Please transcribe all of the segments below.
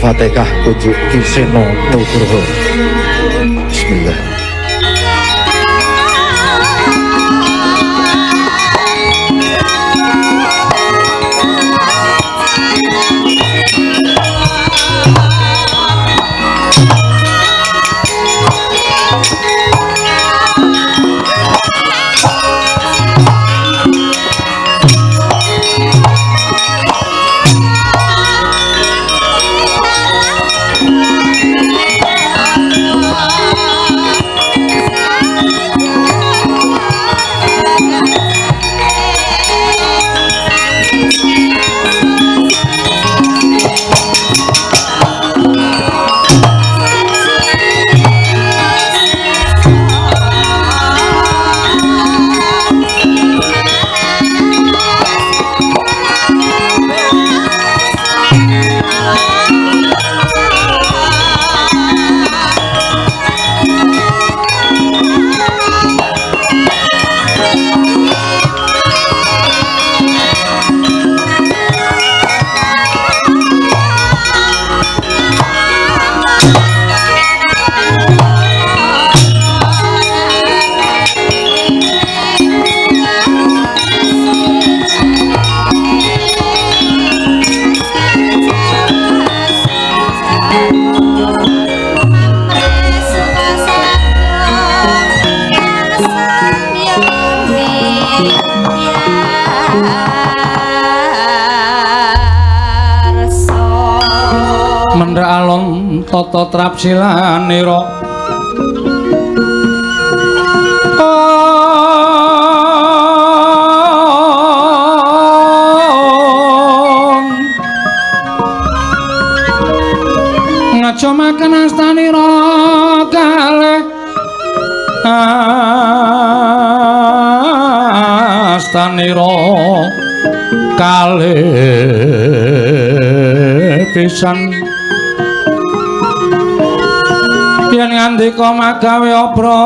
Al-Fatihah kunjuk Ki Seno Nugroho. Bismillah. Tata trapsilanira ngaja makan astanira kalih astanira kalih pisan yen ngandika magawe obranta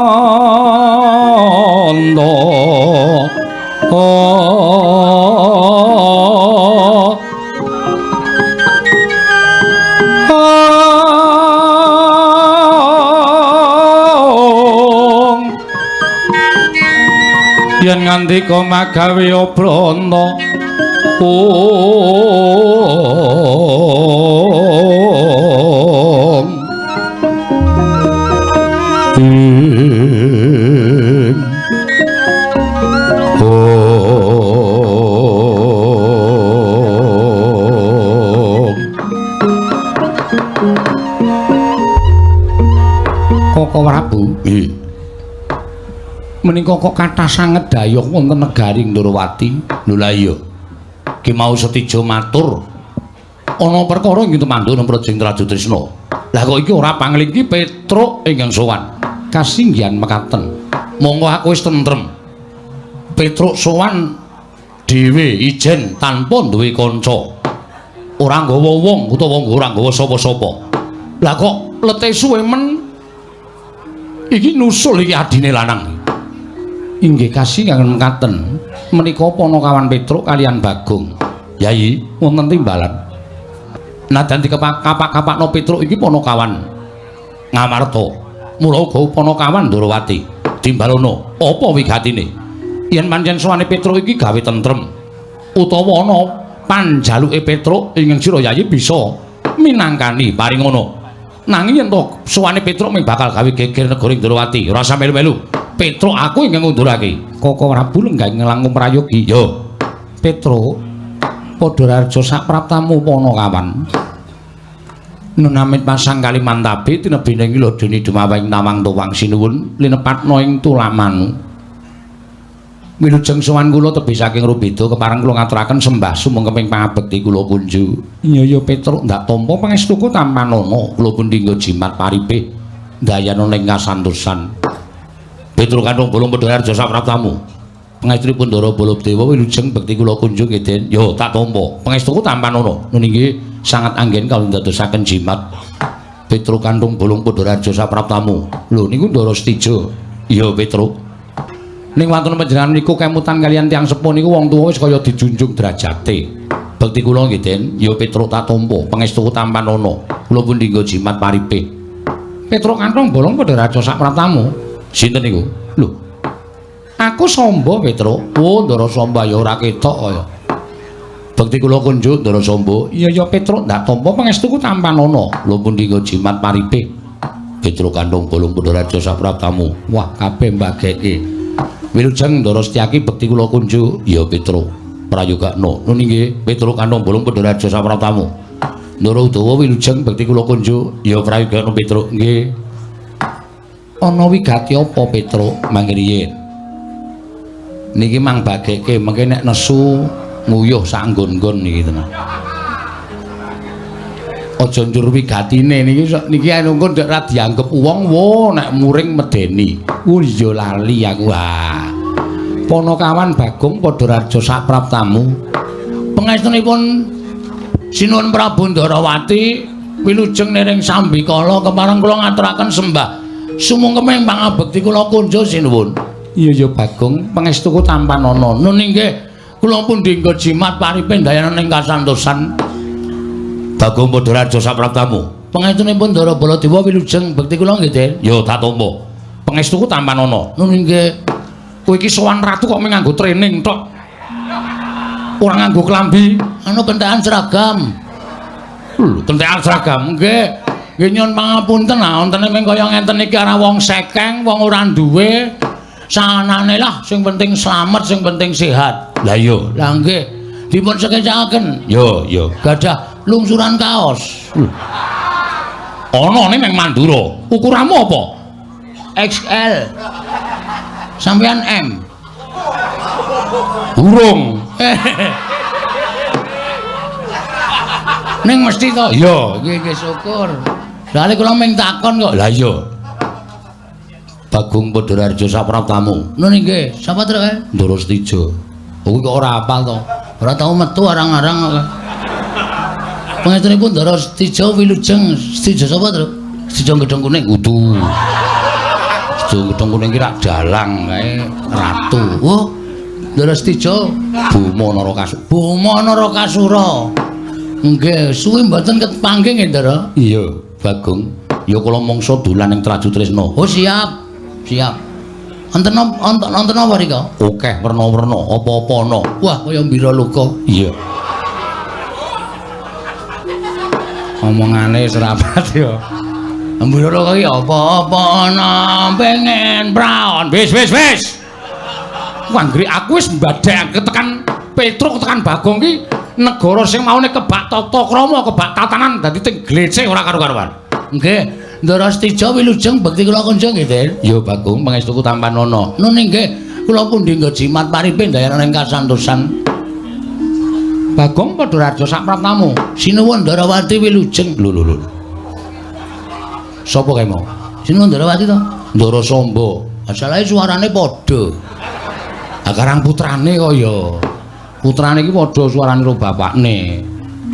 yen ngandika magawe obranta Koko Prabu, nggih. Menika kok kathah sanget dayuh wonten negari Ndorowati. Lho lah iya. Ki mau Setija matur ana perkara ing tumandhana Praja Trajutrisna. Lah kok iki ora panglinggi Petruk ingkang sowan. Kasinggihan mekaten. Monggo aku wis tentrem. Petruk sowan dhewe ijen tanpa duwe kanca. Ora nggawa wong utawa ora nggawa sapa-sapa. Lah kok lete suwe men iki nusul iki adine lanang. Inggih kasinggihan mekaten. Menika Panakawan Petruk kalian Bagong. Yayi wonten timbalan. Nadan dikapak-kapakno Petruk iki Panakawan Ngamarta. Mula uga Panakawan Ndorowati. Timbalono apa wigatine? Yen pancen sowane Petruk iki gawe tentrem utawa ana panjaluke Petruk ing sira Yayi bisa minangkani paringono. Nanging yen to sowane Petruk mung bakal gawe geger negara Ndorowati, ora usah melu-melu. Petruk aku ingkang ngundurake. Koko Prabu lenggah ing langkung prayogi. Yo. Petruk padha raja sapraptamu Panakawan. Nunamit pasang Kalimantabe tinebining lodene dumaweng nawang tuwang sinuwun linepatna ing tulamanu. Wilujeng sowan kula tebih saking Rubeda kepareng kula ngaturaken sembah sumengkeping pangabekti kula kunju. Iya ya Petruk ndak tampa pangestuku tampanana kula pundi nggo jimat paripe ndayana ing kasantosan. Petruk kanthong bolong Padha sapraptamu. Pangestripun Ndara Baladewa wilujeng bekti kula kunjung nggih Den. Yo tak tampa. Pangestuku tampanana. Nun inggih sangat anggen kawula ndadosaken jimat. Petruk kanthong bolong Padha sapraptamu. Lho niku Ndara Setija. Iya Petruk. Ning wonten panjenengan niku kemutan kalian tiyang sepuh niku wong tuwa wis kaya dijunjung derajate. Bekti kula nggih Den, ya Petruk tak tampa, pangestu tampanana. Kula pun dinggo jimat paripe. Petruk kantong bolong padha raja sak pratamu. Sinten niku? Lho. Aku Samba Petruk. Oh, Ndara Samba ya ora ketok kaya. Bekti kula kunjuk Ndara Samba. Iya ya Petruk ndak tampa pangestuku tampanana. Kula pun dinggo jimat paripe. Petruk kantong bolong padha raja sak pratamu. Wah, kabeh mbageke. Wilujeng Ndara Setyaki bekti kula kunjuk. Ya Petruk. Prayogakna. Nun inggih, Petruk kantong bolong padha raja sapratamu. Ndara Udawa wilujeng bekti kula kunjuk. Ya prayogakna Petruk. Nggih. Ana wigati apa Petruk mangke riyin? Niki mang bageke mengke nek nesu nguyuh sak nggon-nggon niki tenan. Aja njur wigatine niki niki anu engko nek ra dianggep wong wo nek muring medeni. Oh iya lali aku. Ah. Ponokawan Bagong padha raja sapraptamu. Pangestunipun Sinuwun Prabu Ndarawati wilujeng niring sambikala kepareng kula ngaturaken sembah sumungkeming pangabekti kula kunjo sinuwun. Iya ya Bagong, pangestuku tampanana. Nun inggih, kula pun dinggo jimat paripe ndayana ing kasantosan. Bagong padha raja sapraptamu. Pangestunipun Ndara Baladewa wilujeng bekti kula nggih, Den. Ya tak tampa. Pangestuku tampanana. Nun inggih. Kowe iki sowan ratu kok mung nganggo training tok. Ora nganggo klambi, anu kentekan seragam. Lho, kentekan seragam. Nggih. Nggih nyuwun pangapunten, ah wontene mung kaya ngenten iki ora wong sekeng, wong ora duwe. Sanane lah sing penting slamet, sing penting sehat. Lah iya. Lah nggih. Dipun sekecakaken. Yo, yo. Gadah lungsuran kaos. Ana ning Mandura. Ukuranmu apa? XL. Sampeyan M. Urung. Ning mesti to? Iya, nggih nggih syukur. Lha kula mung takon kok. Lah iya. Bagong Padhararja sapraptamu. Nun nggih, sapa truk kae? Ndara Setija. Kuwi kok ora hafal to? Ora tau metu arang-arang kok. Pangestunipun Ndara Setija wilujeng. Setija sapa truk? Setija Gedhong Kuning. Kudu. Setija Gedhong Kuning ki rak dalang kae ratu. Oh, Ndara Setija Boma Narakasura. Boma Narakasura. Nggih, suwi mboten kepanggih nggih, Ndara. Iya, Bagong. Ya kula mangsa dolan ing Traju Tresna. Oh, siap. Siap. Wonten wonten apa rika? Akeh werna-werna, apa-apa ana. Wah, kaya mbira luka. Iya. Omongane serapat ya. Mbira luka ki apa-apa ana pengen praon. Wis wis wis. Wanggri aku wis mbadhek tekan Petruk tekan Bagong ki negara sing maune kebak tata krama, kebak tatanan dadi teng glecek ora karu-karuan. Nggih, Ndara Setija wilujeng bekti kula kunjung nggih, Den. Ya Bagong, pangestuku tampanana. Nun nggih, kula pundi nggo jimat paripe ndayana ing kasantosan. Bagong padha raja sapraptamu. Sinuwun Ndarawati wilujeng. Lho lho lho. Sapa kae mau? Sinuwun Ndarawati to? Ndara Samba. Masalahe suarane padha. Ha karang putrane kok ya. Putrane iki padha suarane karo bapakne.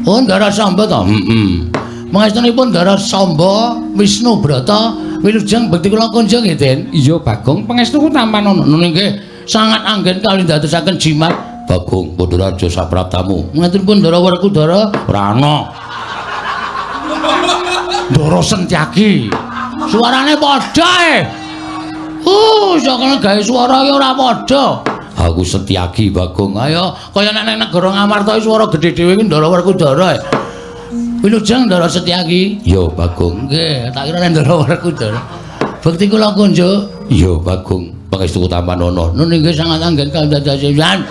Oh, Ndara Samba to? Heeh. Pangestunipun Ndara Samba Wisnu Brata wilujeng bekti kula kunjung nggih, Den. Iya, Bagong, pangestuku tampanana. Nun nggih, sangat anggen kali ndadosaken jimat. Bagong padha raja sapraptamu. Pangestunipun Ndara Werkudara ora ana. Ndara Sentyaki. Suarane padha e. Sakene gawe suara iki ora padha. Aku Setyaki Bagong. Ayo kaya nek nang negara Ngamarta iki suara gedhe dhewe iki Ndara Werkudara. Wilujeng Ndara Setyaki. Ya Bagong. Nggih, tak kira nek Ndara Werkudara. Bekti kula kunjuk. Ya Bagong, pangestuku tampanana. Nun inggih sangat anggen kandhadasan.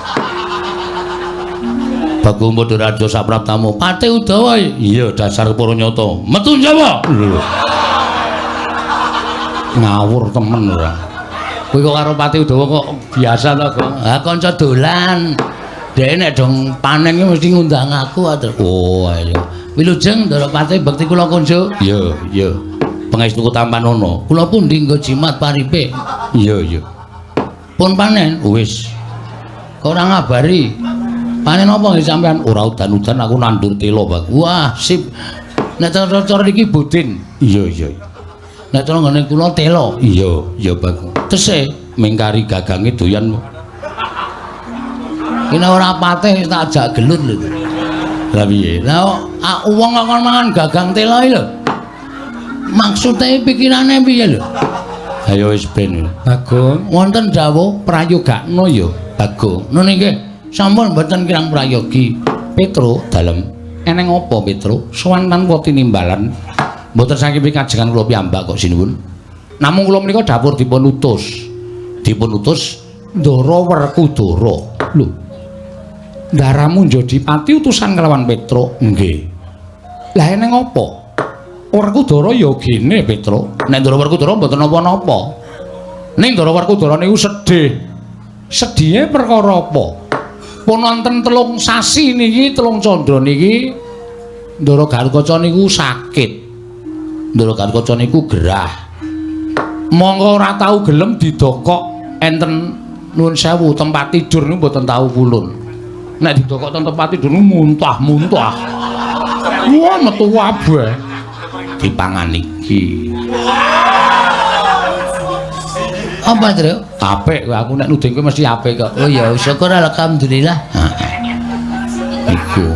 Bagong padha raja sapraptamu. Pati Udawa. Iya dasar para nyata. Metu Jawa. Lho. Ngawur temen ora. Kowe kok karo Pati Udawa kok biasa to, Gong? Ha kanca dolan. Dhek nek dong panen ki mesti ngundang aku atur. Oh, ayo. Wilujeng Ndara Pati bekti kula kunjuk. Iya, iya. Pangestuku tampanana. Kula pundi nggo jimat paripe. Iya, iya. Pun panen? Wis. Kok ora ngabari? Panen apa nggih sampean? Ora udan-udan aku nandur telo, Bang. Wah, sip. Nek cara iki budin. Iya, iya. Nek cara nggone kula telo. Iya, iya, Bang. Tesih mingkari gagange doyan. Ini ora patih tak ajak gelut lho. Lah piye? Lah wong kok kon mangan gagang tela iki lho. Maksude pikirane piye lho? Ayo wis ben. Bagong, wonten dawuh prayogakno ya, Bagong. Nun nggih, sampun mboten kirang prayogi. Petro dalem. Eneng apa Petro? Sowan tanpa tinimbalan. Mboten saking pikajengan kula piyambak kok sinuwun. Namung kula menika dapur dipun utus. Dipun utus Ndara Werkudara. Lho. Ndaramu Njodipati utusan kelawan Petro. Nggih. Lah eneng apa? Werkudara ya gene Petro. Nek Ndara Werkudara mboten napa-napa. Ning Ndara Werkudara niku sedih. Sedihe perkara apa? Pun wonten 3 sasi niki, 3 candra niki Ndara Gatotkaca niku sakit. Ndara Gatotkaca niku gerah. Mongko ora tau gelem didokok enten nuwun sewu tempat tidur niku mboten tau pulun. Nek didokok ten tempat tidur niku muntah-muntah. Wah metu kabeh. Dipangan iki. Apa, Tru? Apik kowe, aku nek nuding kowe mesti apik kok. Oh ya, syukur alhamdulillah. Heeh. Iku.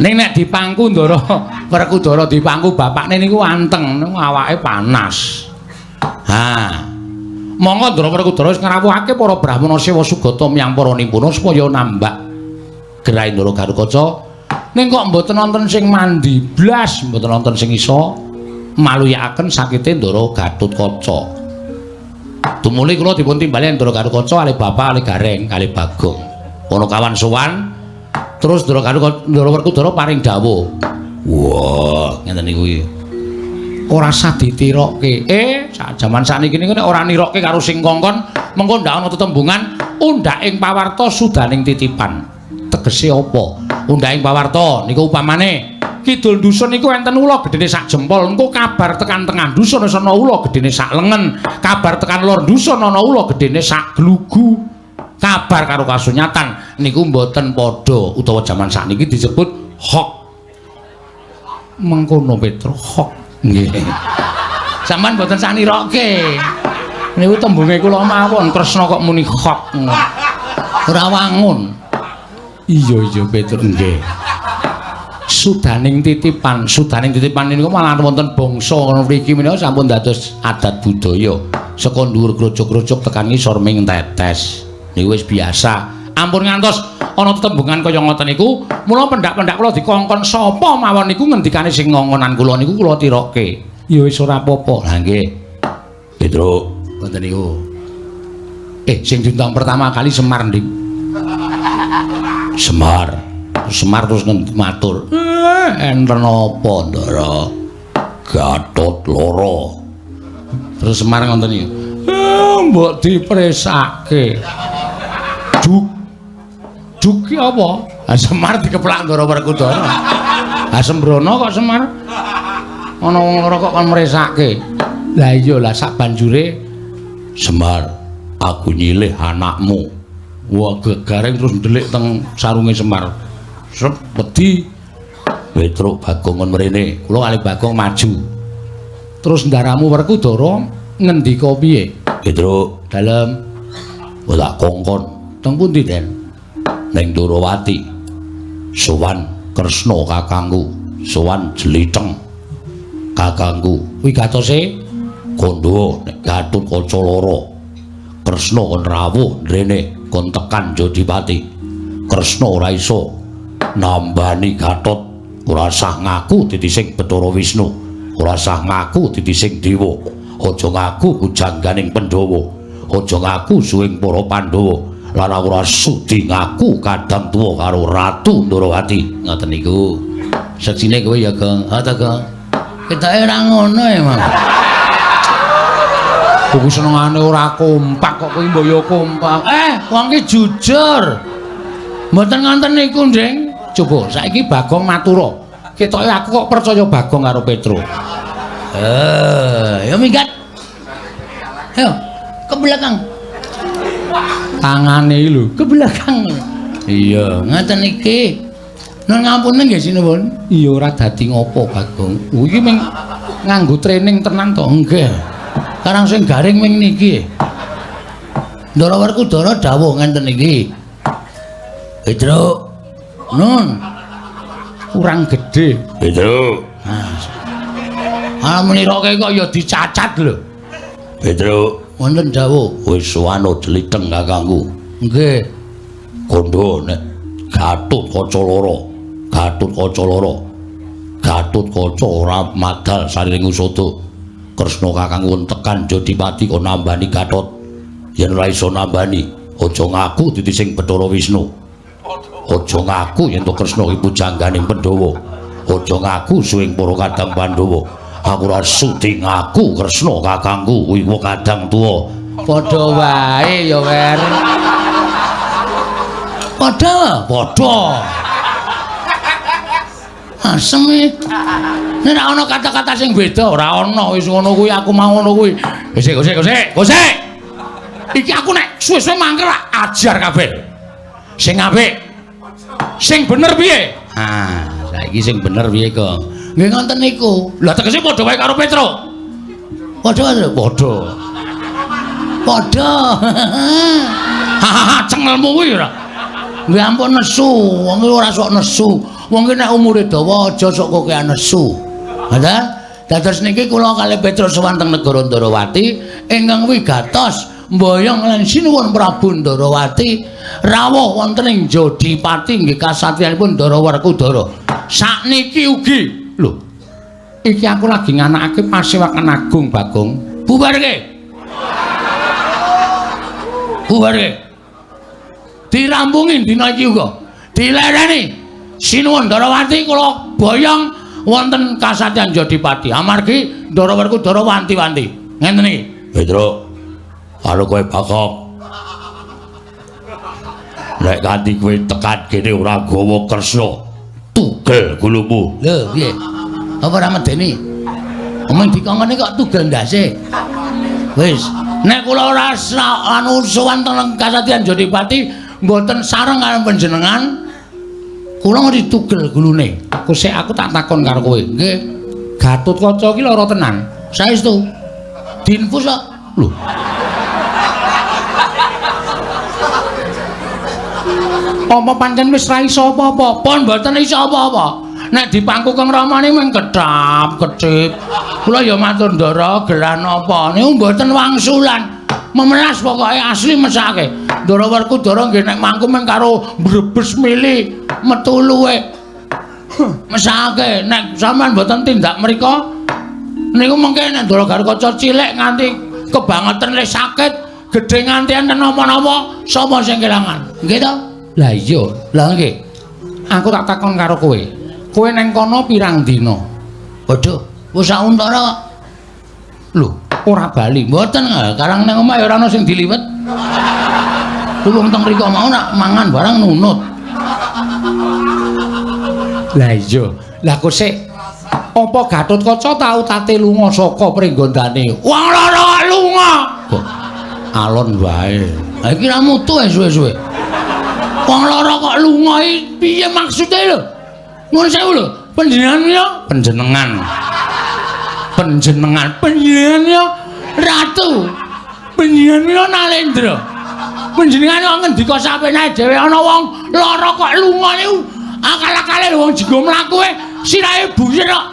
Ning nek dipangku Ndara Werkudara dipangku bapakne niku anteng, niku awake panas. Ha. Monggo Ndara Werkudara wis ngrawuhake para brahmana sewa sugata miyang para nimpuna supaya nambak gerahe Ndara Gatotkaca. Ning kok mboten wonten sing mandi blas, mboten wonten sing iso maluyakaken sakite Ndara Gatotkaca. Tumuli kula dipun timbali Ndara Gatotkaca kalih bapak kalih Gareng kalih Bagong. Ana kawan sowan terus Ndara Werkudara paring dawuh. Wah, ngeten niku iki. Ora sah ditirokke. Sak jaman sakniki niku nek ora nirokke karo sing kongkon, mengko ndak ana tetembungan undhak ing pawarta sudaning titipan. Tegese apa? Undhak ing pawarta niku upamane kidul dusun niku enten ula gedene sak jempol, engko kabar tekan tengah dusun wis ana ula gedene sak lengen, kabar tekan lor dusun ana ula gedene sak glugu. Kabar karo kasunyatan niku mboten padha, utawa jaman sakniki disebut hoax. Mengkono Petro, hoax. Nggih. Sampeyan mboten sanirokke. Niku tembunge kula mawon, Kresna kok muni hoax. Ora wangun. Iya iya Petro, nggih. Sudaning titipan, sudaning titipan niku malah wonten bangsa ngono mriki menika sampun dados adat budaya. Saka dhuwur grojog-grojog tekan ngisor ming tetes. Niku wis biasa. Ampun ngantos ana tetembungan kaya ngoten niku, mula pendak-pendak kula dikongkon sapa mawon niku ngendikane sing ngongonan kula niku kula tirokke. Ya wis ora apa-apa. Lah nggih. Petro, ngoten niku. Sing diundang pertama kali Semar, Ndik. Semar. Semar terus matur. Enten apa, Ndara? Gatot loro. Terus Semar ngoten niku. Mbok dipresake. Juk. Juk ki apa? Ha Semar dikeplak Ndara Werkudara. Ha sembrono kok Semar. Ana wong loro kok kon mresake. Lah iya lah sak banjure Semar, aku nyilih anakmu. Wah gegareng terus ndelik teng sarunge Semar. Sep wedi. Petruk Bagong kon mrene. Kula kalih Bagong maju. Terus ndaramu Werkudara ngendika piye? Petruk, dalem. Tak kongkon. Teng pundi, Den? Ning Ndorowati. Sowan Kresna kakangku, sowan Jlitheng kakangku. Wigatose kandha nek Gatotkaca loro. Kresna kon rawuh mrene kon tekan Jodipati. Kresna ora iso nambani Gatot, ora sah ngaku dadi sing Bathara Wisnu, ora sah ngaku dadi sing dewa, aja ngaku bujangganing Pandhawa, aja ngaku suwing para Pandhawa, lan ora sudi ngaku kadang tuwa karo Ratu Ndorowati. Ngoten niku. Seksine kowe ya, Gong. Ha ta, Gong. Ketoke ora ngono ya, Mang. Kuwi senengane ora kompak kok kowe mbok ya kompak. Wong ki jujur. Mboten ngonten niku, Nding. Coba saiki Bagong matura. Ketoke aku kok percaya Bagong karo Petro. Ya minggat. Ayo, ke belakang. Tangane iki lho, ke belakang. Iya, ngaten iki. Nun ngapunten nggih sinuwun. Iya ora dadi ngopo, Bagong. Iki ming nganggo training tenan to? Nggih. Karang sing garing ming niki. Ndara Werkudara dawuh ngenten iki. Petruk, nun. Kurang gedhe. Petro. Ah meniroke kok ya dicacat lho. Petro, wonten dawuh. Wis wanut jliteng kakangku. Nggih. Kondo nek Gatotkaca loro, Gatotkaca loro. Gatotkaca ora madal sariring usada. Kresna kakangku tekan Jodipati kok nambani Gatot. Yen ora iso nambani, aja ngaku dadi sing Bathara Wisnu. Aja ngaku yen to Kresna iki pujangganing Pandhawa. Aja ngaku suwing para kadang Pandhawa. Aku ora sudi ngaku Kresna kakangku kuwi kadang tuwa. Padha wae ya, Wer. Padha, padha. Asem e. Nek ora ana kata-kata sing beda, ora ana wis ngono kuwi aku mau ngono kuwi. Wis, wis, wis, wis. Iki aku nek suwe-suwe mangkel ajar kabeh. Sing apik. Sing bener piye? Ah, saiki sing bener piye kok? Nggih ngoten niku. Lah tegese padha wae karo Petro. Padha lho, padha. Padha. Hahaha, cengelmu kuwi ora. Nggih ampun nesu, wong iki ora sok nesu. Wong iki nek umure dawa aja sok kokean nesu. Ngoten? Dados niki kula kalih Petro sowan teng negara Ndarawati ingkang wigatos mboyong lan sinuwun Prabu Ndarawati rawuh wonten ing Jodipati nggih kasatriyanipun Ndara Werkudara. Sakniki ugi lho. Iki aku lagi nganakake pasewakan agung Bagong. Bubarke. Bubarke. Dirampungi dina iki uga. Dilereni. Sinuwun Ndarawati kula boyong wonten kasatriyan Jodipati. Amargi Ndara Werkudara wanti-wanti. Ngenten iki. Petro. Karo kowe Bagong. Nek kanthi kowe tekan kene ora gawa Kresna, tugel gulumu. Lho, piye? Apa ora medeni? Omong dikongkone kok tugel ndase. Wis, nek kula ora anu sowan teng kasatriyan Jodipati mboten sareng karo panjenengan, kula ngerti tugel gulune. Aku sik aku tak takon karo kowe. Nggih. Gatotkaca iki lara tenan. Saestu. Diinfus kok. Lho. Apa pancen wis ra iso apa-apa? Pun mboten iso apa-apa. Nek dipangku Kang Ramane mung kedhap kedhip. Kula ya matur Ndara, geran apa? Niku mboten wangsulan. Memelas pokoke asli mesake. Ndara Werkudara nggih nek mangku mung karo mbrebes mili metu luwe. Mesake nek sampean mboten tindak mriko niku mengke nek Ndara Gatotkaca cilik nganti kebangetan le sakit, gedhe nganti enten napa-napa, sapa sing kelangan? Nggih to? Lah iya, lah nggih. Aku tak takon karo kowe. Kowe neng kono pirang dina? Waduh, wis sak untara kok. Lho, ora bali. Mboten, karang nang omah ya ora ana sing diliwet. Lho wong teng mriko mau nak mangan barang nunut. Lah iya, lah kok sik apa Gatotkaca tau tate lunga saka pringgondane? Wong loro lunga. Kok alon wae. Ha iki ra mutu suwe-suwe. Wong loro kok lunga iki piye maksude lho? Nuwun sewu lho, panjenengan ya panjenengan. Panjenengan, panjenengan ya ratu. Panjenengan ya Nalendra. Panjenengan kok ngendika sapenake dhewe ana wong loro kok lunga niku akal-akale wong jenggo mlaku e sirahe buyir kok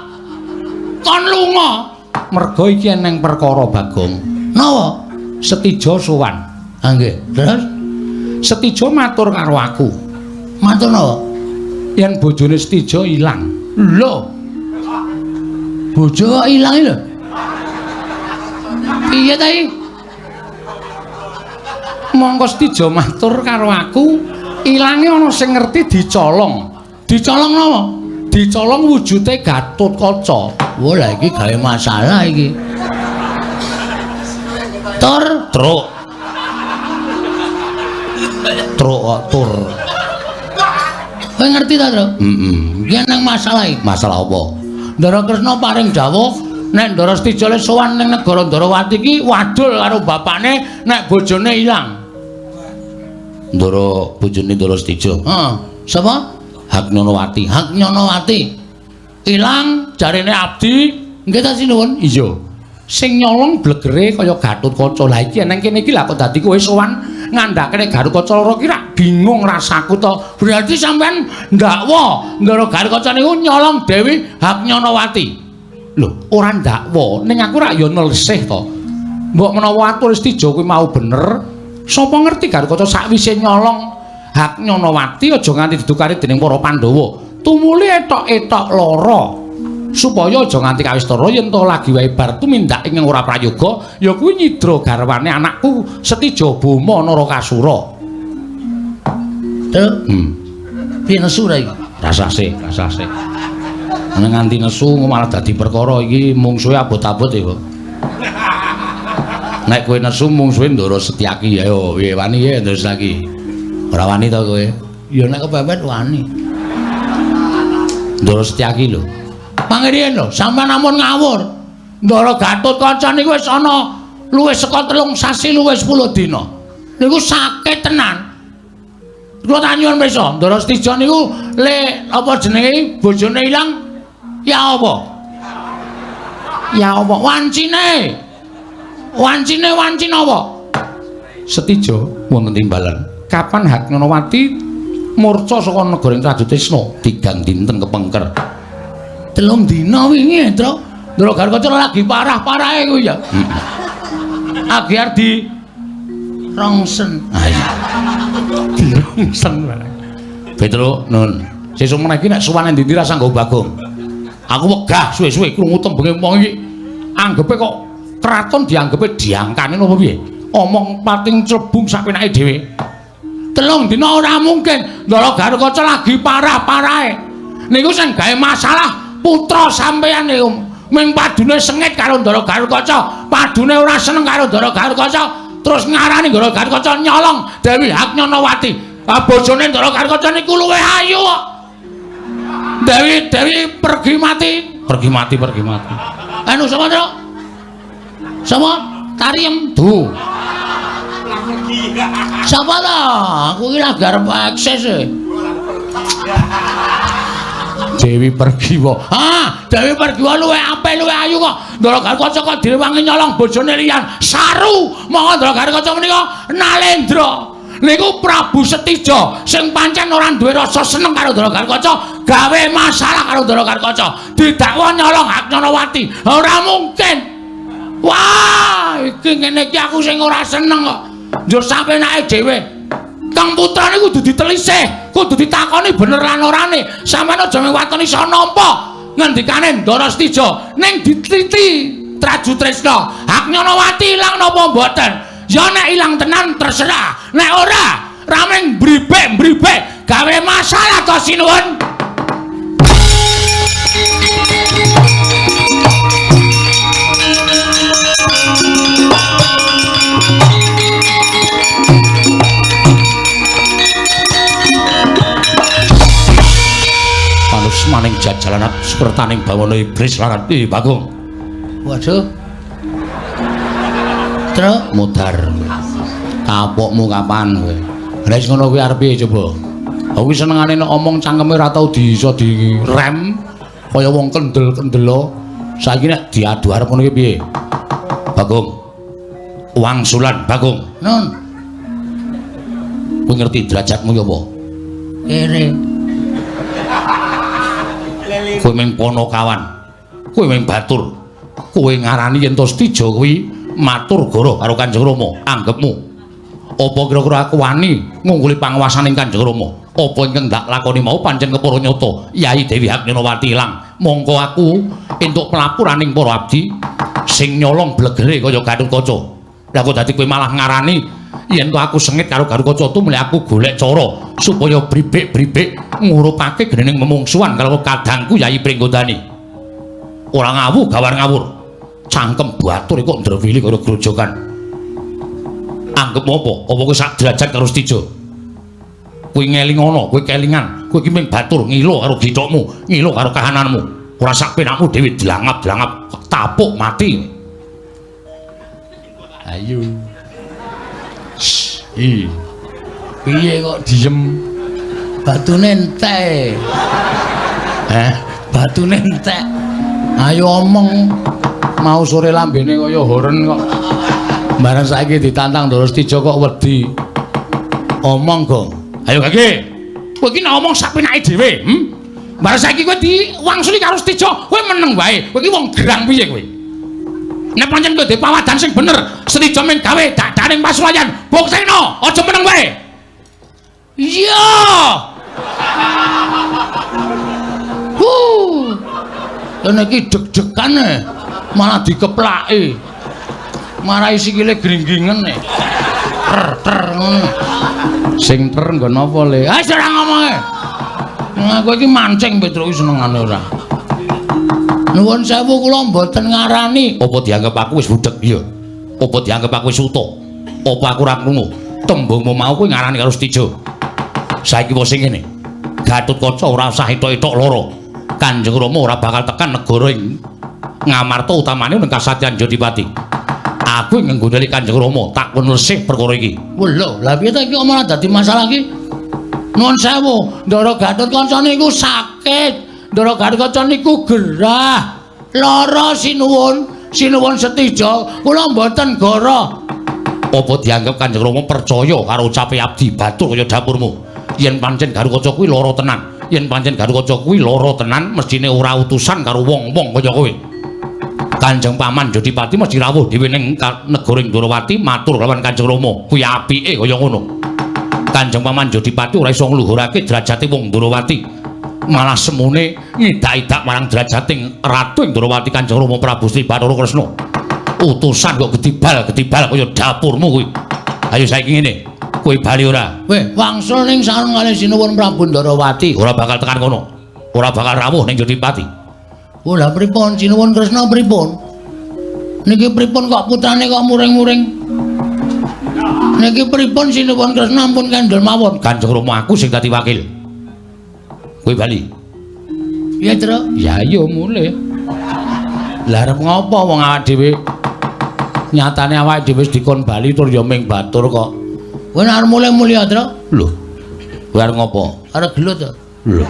kon lunga. Mergo iki eneng perkara Bagong. Napa? Setija sowan. Ha nggih. Terus Setija matur karo aku. Matur napa? Yen bojone Setija ilang. Lho. Bojo kok ilang lho. Piye ta iki? Mongko Setija matur karo aku, ilange ana sing ngerti dicolong. Dicolong napa? Dicolong wujude Gatotkaca. Wah, lah iki gawe masalah iki. Tur, truk. Truk kok tur. Kowe ngerti ta, Truk? Heeh. Iki nang masalah iki. Masalah apa? Ndara Kresna paring dawuh nek Ndara Setija le sowan ning negara Ndarawati iki wadul karo bapakne nek bojone ilang. Ndara bojone Ndara Setija. Heeh. Sapa? Haknyonowati. Haknyonowati. Ilang jarene abdi. Nggih ta sinuwun? Iya. Sing nyolong blegere kaya Gatotkaca. Lah iki nang kene iki lah kok dadi kowe sowan ngandhakene Gatotkaca loro ki rak Bingung rasaku to. Berarti sampean ndakwa Ndara Gatotkaca niku nyolong Dewi Haknyanawati. Lho, ora ndakwa, ning aku rak ya nelsih to. Mbok menawa atur Setija kuwi mau bener, sapa ngerti Gatotkaca sakwise nyolong Haknyanawati aja nganti didukani dening para Pandhawa. Tumuli etok-etok lara. Supaya aja nganti kawistara yen to lagi wae bar tumindak ing ora prayoga ya kuwi nyidra garwane anakku Setija Boma Narakasura. Truk. Piye nesu ra iki? Rasah sih, rasah sih. Nek nganti nesu malah dadi perkara iki mungsuhe abot-abot ya, Pak. Nek kowe nesu mungsuhe Ndara Setyaki ayo piye wani ya Ndara Setyaki. Ora wani to kowe? Ya nek kepepet wani. Ndara Setyaki lho. Pangirian lho, sampean ampun ngawur. Ndara Gatotkaca niku wis ana luwih saka 3 sasi luwih 10 dina. Niku sakit tenan. Kula tak nyuwun pirsa, Ndara Setija niku le apa jenenge bojone ilang ya apa? Ya apa wancine? Wancine wancine apa? Setija wonten timbalan. Kapan Haknyanawati murca saka negara Trajutrisna tigang dinten kepengker. 3 dina wingi, Truk. Ndara Gatotkaca lagi parah-parahe kuwi ya. Agi arep di rongsen. Ha iya. Dirongsen barang. Petro, nun. Sesuk meneh iki nek sowan endi-endi rasa nggo Bagong. Aku wegah suwe-suwe krungu tembunge wong iki. Anggepe kok kraton dianggepe diangkane napa piye? Omong pating clebung sak penake dhewe. 3 dina ora mungkin. Ndara Gatotkaca lagi parah-parahe. Niku sing gawe masalah putra sampeyan niku ming padune sengit karo Ndara Gatotkaca, padune ora seneng karo Ndara Gatotkaca, terus ngarani Ndara Gatotkaca nyolong Dewi Haknyanawati. Ah bojone Ndara Gatotkaca niku luwih ayu kok. Dewi Dewi pergi mati, pergi mati, pergi mati. Anu sapa, Truk? Sapa? Tariem Du. Sapa ta? Aku iki lagi arep akses e. Dewi Pergiwa. Ah, Dewi Pergiwa luwih apik luwih ayu kok. Ndara Gatotkaca kok direwangi nyolong bojone liyan. Saru. Monggo Ndara Gatotkaca menika Nalendra. Niku Prabu Setija sing pancen ora duwe rasa seneng karo Ndara Gatotkaca, gawe masalah karo Ndara Gatotkaca. Didakwa nyolong Haknyanawati. Ora mungkin. Wah, iki ngene iki aku sing ora seneng kok. Njur sapenake dhewe. Kang putra niku kudu ditelisih, kudu ditakoni bener lan orane. Sampeyan aja mewatoni iso nampa ngendikane Ndara Setija ning diteliti Trajutrisna. Haknyanawati ilang napa mboten? Ya nek ilang tenan terserah, nek ora rameng bribek-bribek gawe masalah to sinuwun. Maning jajalanat sekertaning bawana iblis larat. Bagong. Waduh. Truk mudar. Kapokmu kapan kowe? Lah wis ngono kuwi arep piye coba? Aku ki senengane nek omong cangkeme ora tau iso direm kaya wong kendel-kendelo. Saiki nek diadu arep ngono ki piye? Bagong. Wangsulan Bagong. Nun. Kowe ngerti derajatmu ki apa? Kere. Kowe mung ponokawan, kowe mung batur, kowe ngarani yen to Setija kuwi matur goro karo Kanjeng Rama, anggepmu. Apa kira-kira aku wani ngungkuli panguwasaning Kanjeng Rama? Apa ingkang ndak lakoni mau pancen kepara nyata Yai Dewi Haknyanawati ilang. Mongko aku entuk pelapuraning para abdi sing nyolong blegere kaya Gatotkaca. Lah kok dadi kowe malah ngarani yen to aku sengit karo Gatotkaca tumuli aku golek cara supaya bribik-bribik ngurupake gening memungsuhan karo kadangku Yai Pringgondani. Ora ngawu gawar ngawur. Cangkem batur kok ndrewili karo grojogan. Anggep apa? Apa kowe sak derajat karo Setija? Kowe ngelingono, kowe kelingan, kowe iki mung batur ngilo karo githokmu, ngilo karo kahananmu. Ora sak penakmu dhewe dlangap-dlangap tapuk mati. Ayo. Ih. Piye kok diem? Batune entek. Heh, batune entek. Ayo omong. Mau sore lambene kaya horen kok. Bareng saiki ditantang Ndara Setija kok wedi. Omong, Gong. Ayo Gage. Kowe iki nek omong sak penake dhewe, Bar saiki kowe diwangsuli karo Setija, kowe meneng wae. Kowe iki wong gerang piye kowe? Nek pancen kowe duwe pawadan sing bener, Setija mung gawe dadaning pasulayan, buktekno, aja meneng wae. Iya. Huh. Kene iki deg-degan malah dikeplaki. Marai sikile gringgingen e. Ter ter ngono. Sing ter nggon apa le? Ah ora ngomonge. Nah, kowe iki mancing Petruk iki senengane ora. Nuwun sewu kula mboten ngarani. Apa dianggep aku wis budheg? Iya. Apa dianggep aku wis uta? Apa aku ora krungu? Tembungmu mau kowe ngarani karo Setija. Saiki wis sing ngene. Gatotkaca ora usah etok-etok lara. Kanjeng Rama ora bakal tekan negara ing Ngamarta utamane ning Kasatyan Jodipati. Aku ing nggondheli Kanjeng Rama tak kon lesih perkara iki. Lho, lha piye ta iki kok malah dadi masalah iki? Nuwun sewu, Ndara Gatotkaca niku sakit, Ndara Gatotkaca niku gerah, lara sinuwun, sinuwun Setija, kula mboten goro. Apa dianggep Kanjeng Rama percaya karo ucape abdi batur kaya dapurmu? Yen pancen Gatotkaca kuwi lara tenan, yen pancen Gatotkaca kuwi lara tenan, mestine ora utusan karo wong-wong kaya kowe. Kanjeng Paman Jodipati mesti rawuh dhewe ning negara Ndorowati matur lawan Kanjeng Rama, kuwi apike kaya ngono. Kanjeng Paman Jodipati ora iso ngluhurake derajate wong Ndorowati. Malah semune ngidak-idak marang derajating Ratu Ndorowati Kanjeng Rama Prabu Sri Bathara Kresna. Utusan kok gedibal-gedibal kaya dapurmu kuwi. Ayo saiki ngene, kowe bali ora? Weh, wangsul ning sareng kalih sinuwun Prabu Ndorowati, ora bakal tekan kono. Ora bakal rawuh ning Jodipati. Oh, lha pripun sinuwun Kresna pripun? Niki pripun kok putrane kok muring-muring? Niki pripun sinuwun Kresna ampun kendel mawon. Kanjeng Rama aku sing dadi wakil. Kowe bali. Piye, Tru? Ya iya mulih. Lah arep ngopo wong awak dhewe? Nyatane awake dhewe wis dikon bali tur ya ming batur kok. Kowe nek arep mulih mulih, Tru. Lho. Kowe arep ngopo? Arep gelut to. Lho.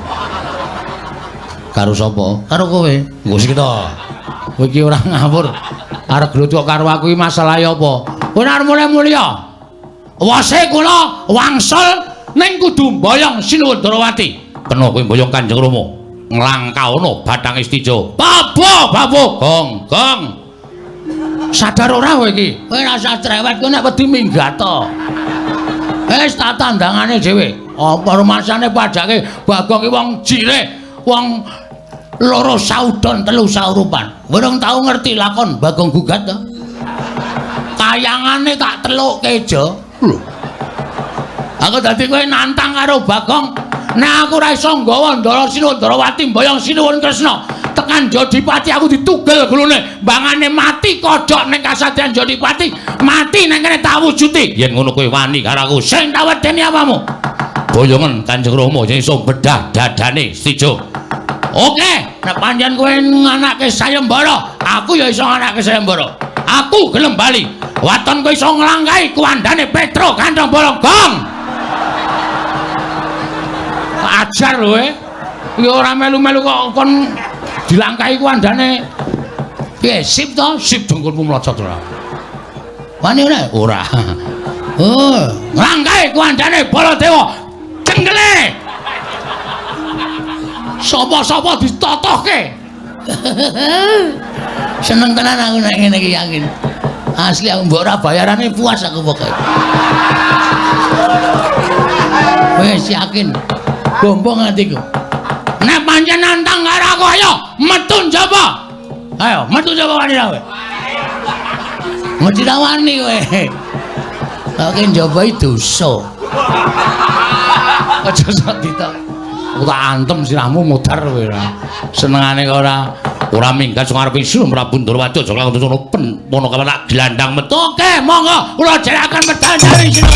Karo sapa? Karo kowe. Engko sik to. Kowe iki ora ngawur. Arep gelut kok karo aku iki masalahe apa? Kowe nek arep mulih mulih. Wase kula wangsul ning kudu mboyong Sinuwun Ndorowati. Kena kowe mboyong Kanjeng Rama. Nglangkaono bathange Setija. Babo, babo, gong, gong. Sadar ora kowe iki? Kowe ora usah cerewet, kowe nek wedi minggat to. Wis tak tandangane dhewe. Apa rumasane padake Bagong ki wong jirih, wong loro saudon telu saurupan. Urung tau ngerti lakon Bagong gugat to. Kayangane tak telukke jo. Lho. Aku dadi kowe nantang karo Bagong. Nek aku ora iso nggawa Ndara Sinuwun Ndorowati mboyong Sinuwun Kresna tekan Jodipati aku ditugel gulune, mbangane mati kodhok ning kasatriyan Jodipati, mati nang kene tak wujuti. Yen ngono kowe wani karo aku, sing tak wedeni apamu? Boyongen Kanjeng Rama sing iso bedah dadane Setija. Oke, nek pancen kowe nganake sayembara, aku ya iso nganake sayembara. Aku gelem bali. Waton kowe iso nglangkahi kuwandane Petro Kantong Bolong. Gong. Ajar lho eh. Iki ora melu-melu kok kon dilangkahi kuwandane. Piye sip to? Sip dengkulmu mlocot ora. Wani ora? Ora. Oh, nglangkahi kuwandane Baladewa. Cenggele. Sapa-sapa ditotohke. Seneng tenan aku nek ngene iki yakin. Asli aku mbok ora bayarane puas aku pokoke. Wis yakin. Gombong atiku. Nek pancen nantang karo aku ayo metu njaba. Ayo metu njaba wani ra kowe. Mesti ra wani kowe. Kok njaba iki dosa. Aja sok ditok. Aku tak antem sirahmu modar kowe ora. Senengane kok ora minggat sing arep isu Prabu Ndorowati aja lakon ngono pen pono kapan tak glandang metu. Oke, monggo kula jeraken medal dari sini.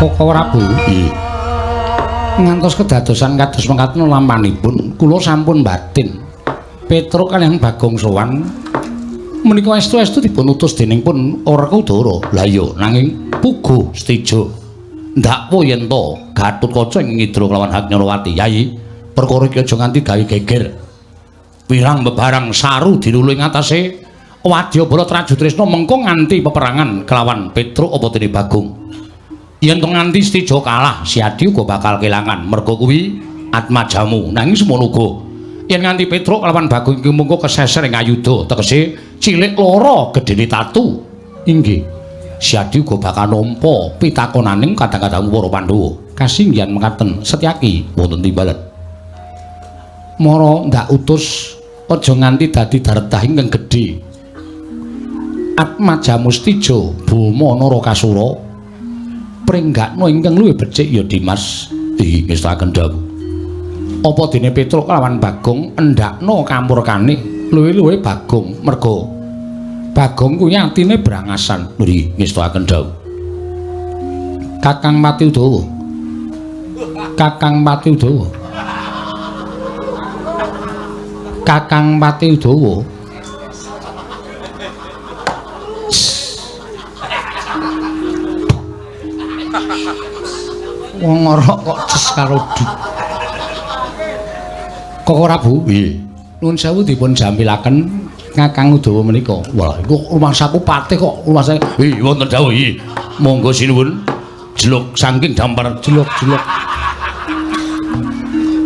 Koko Prabu, ngantos kedadosan kados mekaten lampanipun kula sampun batin. Petruk kaliyan Bagong sowan menika estu-estu dipun utus dening pun Werkudara. Lah iya, nanging puguh Setija ndakwa yen to Gatotkaca ing ngidra kelawan Haknyarawati. Yayi, perkara iki aja nganti gawe geger. Wirang bebarang saru dilulu ing atase wadyabala Trajutrisna mengko nganti peperangan kelawan Petruk apa dene Bagong. Yen to nganti Setija kalah, Siadi uga bakal kelangan merga kuwi atmajamu. Nanging semono uga yen nganti Petruk kelawan Bagong iki mengko keseser ing ayuda, tegese cilik lara gedene tatu. Inggih. Siadi uga bakal nampa pitakonaning kadang-kadang para Pandhawa. Kasinggihan mekaten Setyaki wonten timbalan. Mara ndak utus aja nganti dadi dardah ingkang gedhe. Atmajamu Setija Boma Narakasura pringgakna ingkang luwih becik ya Dimas. Inggih, ngestakaken dawuh. Apa dene Petruk kelawan Bagong endakna kamurkane luwih-luwih Bagong merga Bagong kuwi atine brangasan. Nggih, ngestakaken dawuh. Kakang Pati Udawa. Kakang Pati Udawa. Kakang Pati Udawa. Wong ngorok kok ces karo du. Koko Prabu, nggih. Nuwun sewu dipun jampilaken Kakang Udawa menika. Wah, iku rumangsaku patih kok rumangsa. Nggih, wonten dawuh nggih. Monggo sinuwun. Jeluk saking dampar jeluk-jeluk.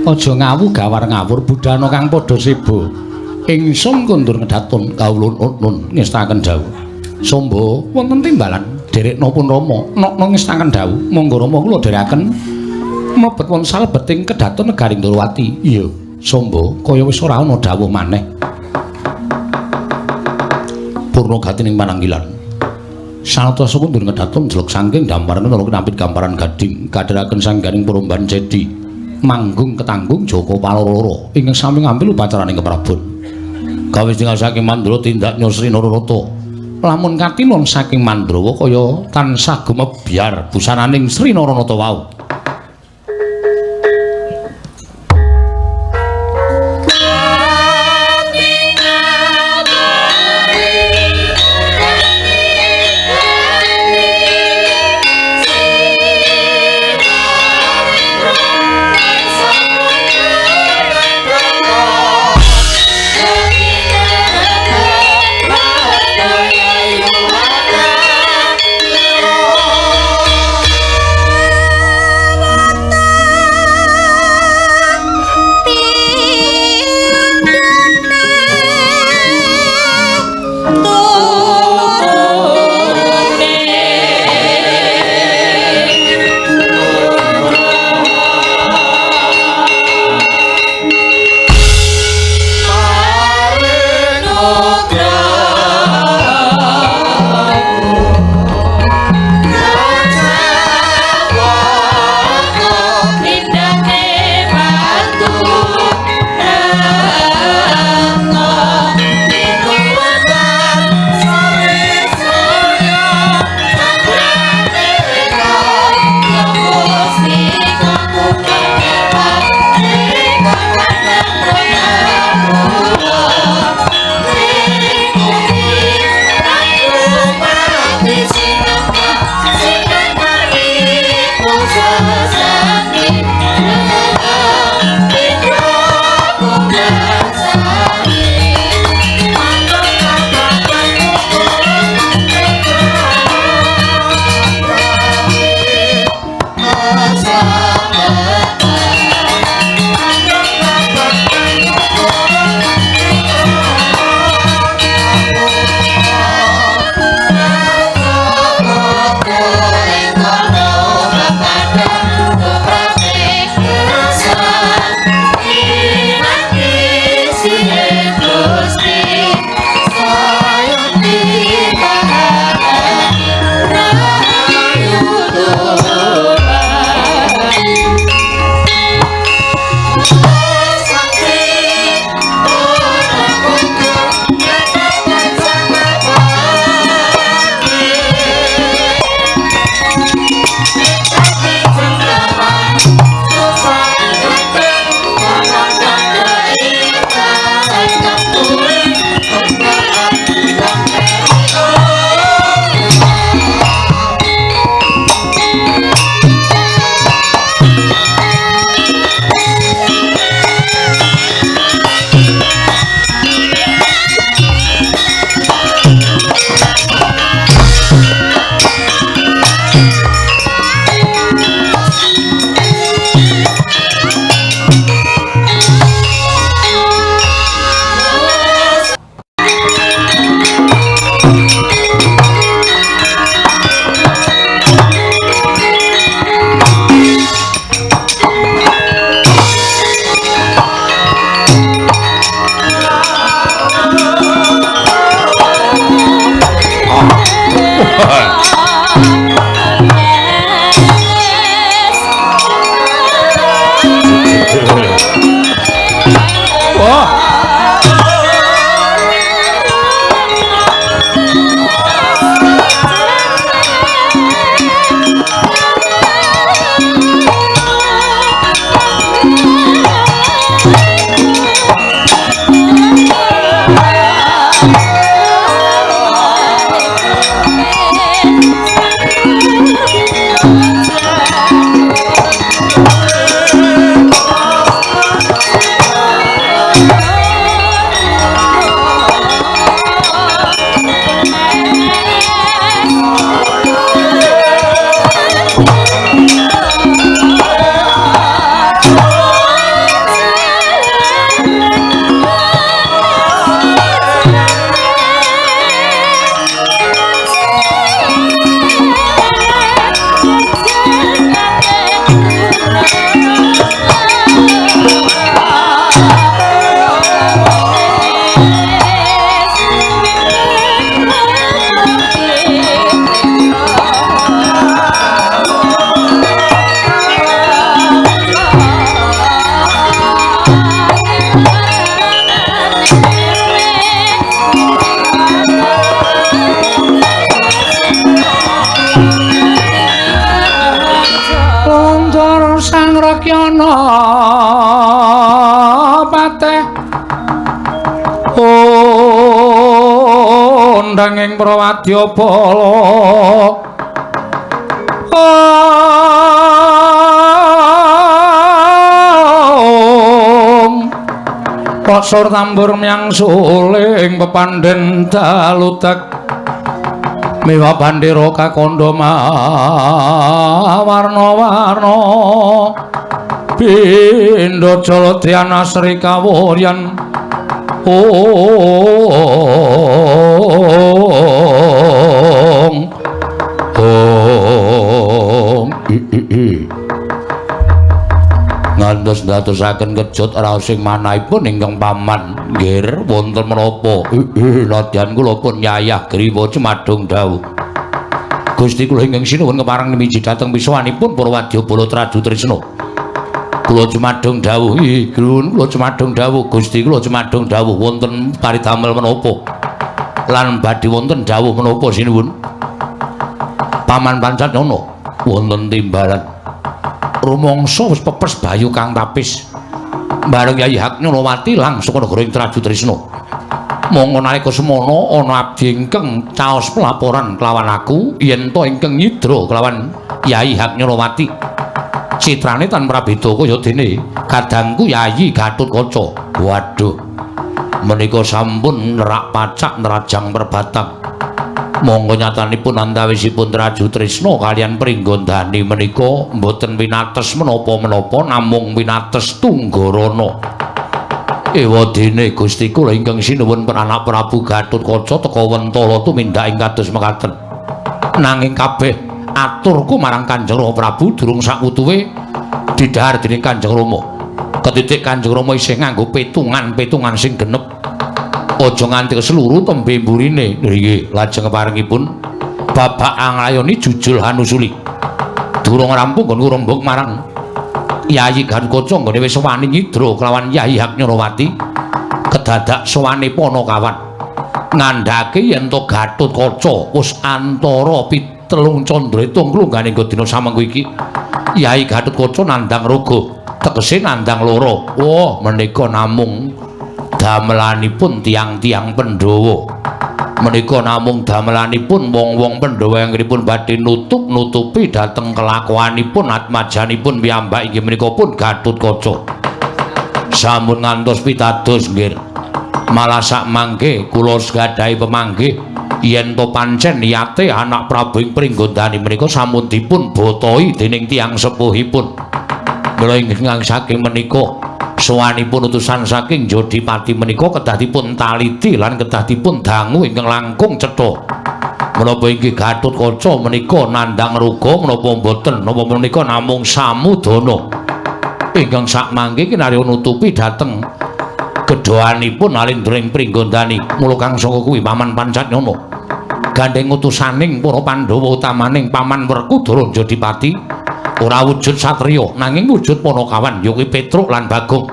Aja ngawu gawar ngawur budana kang padha seba. Ingsun kondur ngedatun kawula nun ngestakaken dawuh. Somba wonten timbalan derekna pun Rama. Nokno ngestakaken dawuh. Monggo Rama kula dherekaken mlebet wonten salebeting kedaton negari Ndorowati. Iya. Somba kaya wis ora ana dawuh maneh. Purna gatining pananggilan. Sanata sekundur ngedatun jelek saking damparan kala kinampit gamparan gading kadheraken sangganing peromban cedi manggung ketanggung Joko Paloro ingkang sami ngambil upacaraning keprabon. Gawe tinggal saking Mandra tindak Nyosri Nararata. Lamun katinon saking Mandrawa kaya tansah gumebyar busananing Sri Naranata wau. Sangrakyana pateh ondang ing Prawadyabala. Om Pasur tambur myang suling pepandhen dalutek miwa bandera kakandha warna-warna pindha jaladyana Sri Kawuryan. Om Om ngantos ndadosaken kejut raos ing manahipun ingkang paman nggir wonten menapa? Nadyan kula pun yayah griwa cemadung dawuh. Gusti kula ingkang sinuwun kepareng miji dhateng pisuwanipun para wadyabala Traju Trisna. Kula cemadung dawuh, grun kula cemadung dawuh, Gusti kula cemadung dawuh wonten paridamel menapa? Lan badhe wonten dawuh menapa sinuwun? Paman Pancatnana wonten timbalan. Rumangsa wis pepes bayu kang tapis. Bareng Yayi Haknyonowati langsung negara ing Traju Trisna. Monggo nalika semono ana abdi ingkang caos pelaporan kelawan aku yen to ingkang nyidra kelawan Yayi Haknyonowati. Citrane tan prabeda kaya dene kadangku Yayi Gatotkaca. Waduh, menika sampun nerak pacak nerajang perbatang. Monggo nyatanipun antawisipun Traju Trisna kaliyan Pringgondani menika mboten winates menapa-menapa namung winates tunggarana. Ewadene Gusti kula ingkang sinuwun anak Prabu Gatotkaca teka wentala tumindak ing kados mekaten. Nanging kabeh aturku marang Kanjeng Rama Prabu durung sakutuwe didhahar dening Kanjeng Rama. Ketitik Kanjeng Rama isih nganggo petungan-petungan sing genep. Aja nganti seluruh tembe mburine. Nggih, lajeng keparengipun babak anglayoni jujul hanusuli. Durung rampung nggon ngrembug marang Yayi Gatotkaca nggone wis wani nyidra kelawan Yayi Haknyarawati. Kedadak sowane Panakawan ngandhake yen to Gatotkaca wis antara pitelung candra itung klunggane nggo dina samengko iki. Yayi Gatotkaca nandhang raga, tegese nandhang loro. Wah, menika namung damelanipun tiang-tiang Pandhawa. Menika namung damelanipun wong-wong Pandhawa anggenipun badhe nutup-nutupi dhateng kelakuanipun atmajanipun piyambak inggih menika pun Gatotkaca. Sampun ngantos pitados nggih. Malah sak mangke kula gadhahi pemanggih yen to pancen niyate anak Prabu ing Pringgondani menika sampun dipun botoi dening tiyang sepuhipun. Mula ingkang saking menika sowanipun utusan saking Jodipati menika kedah dipun taliti lan kedah dipun dangu ingkang langkung cetha. Menapa inggih Gatotkaca menika nandhang ruga menapa mboten, napa menika namung samudana ingkang sakmangke kinarya nutupi dhateng gedhoanipun Alindra ing Pringgondani. Mula kang saka kuwi Paman Pancatnyana gandheng utusaning para Pandhawa utamaning Paman Werkudara Jodipati ora wujud satriya nanging wujud Panakawan ya kuwi Petruk lan Bagong.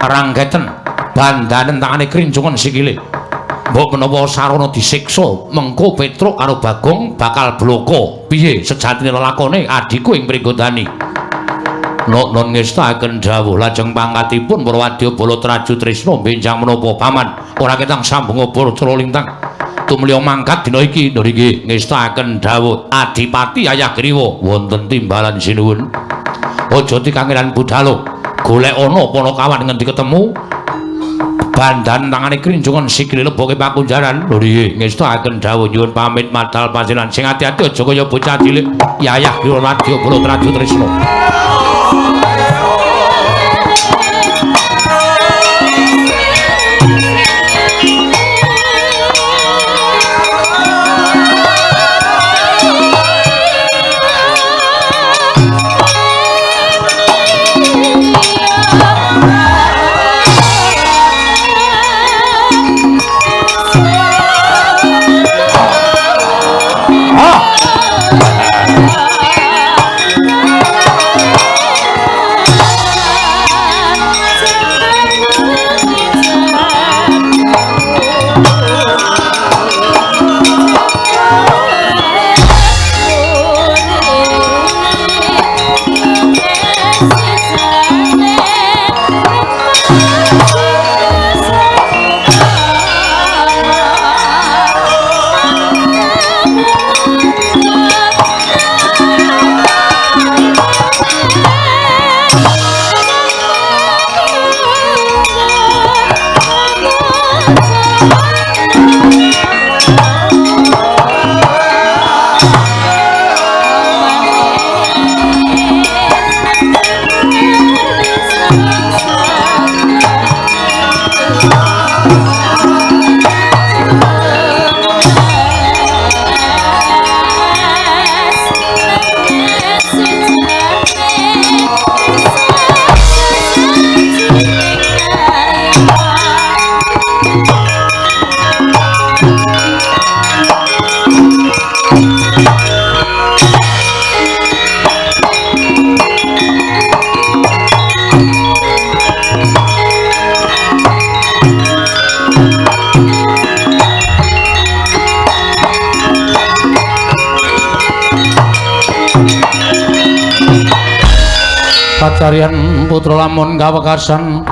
Ranggeten bandanen tangane krincungan sikile. Mbok menawa sarana disiksa mengko Petruk karo Bagong bakal bloko. Piye sejatine lelakone adhiku ing Pringgondani? Nok non ngestaken dawuh lajeng pangkatipun para wadyabala Traju Trisna benjang menapa paman ora ketang sambung obor cala lintang tumliya mangkat dina iki. Lho nggih ngestaken dawuh Adipati Ayagriwa wonten timbalan sinuwun. Aja dikangelan budhalo, golek ana Panakawan ngendi ketemu bandan tangane krincungan sikile leboke pakunjaran. Lho nggih ngestaken dawuh nyuwun pamit madal pasinan sing ati-ati aja kaya bocah cilik. Yayah Wadyabala Traju Trisna. Kacarian putra lamun kawekasan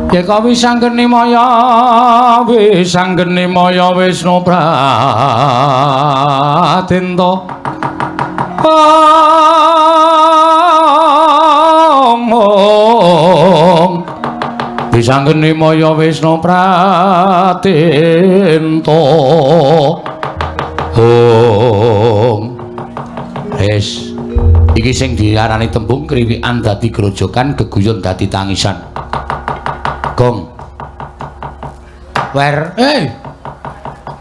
yeka wisanggeni maya wisanggeni maya Wisnu Pradenta Ong. Bisanggeni maya Wisnu Pratento. Hong. Wis. Iki sing diarani tembung kriwikan dadi grojokan, geguyon dadi tangisan. Gong. Wer,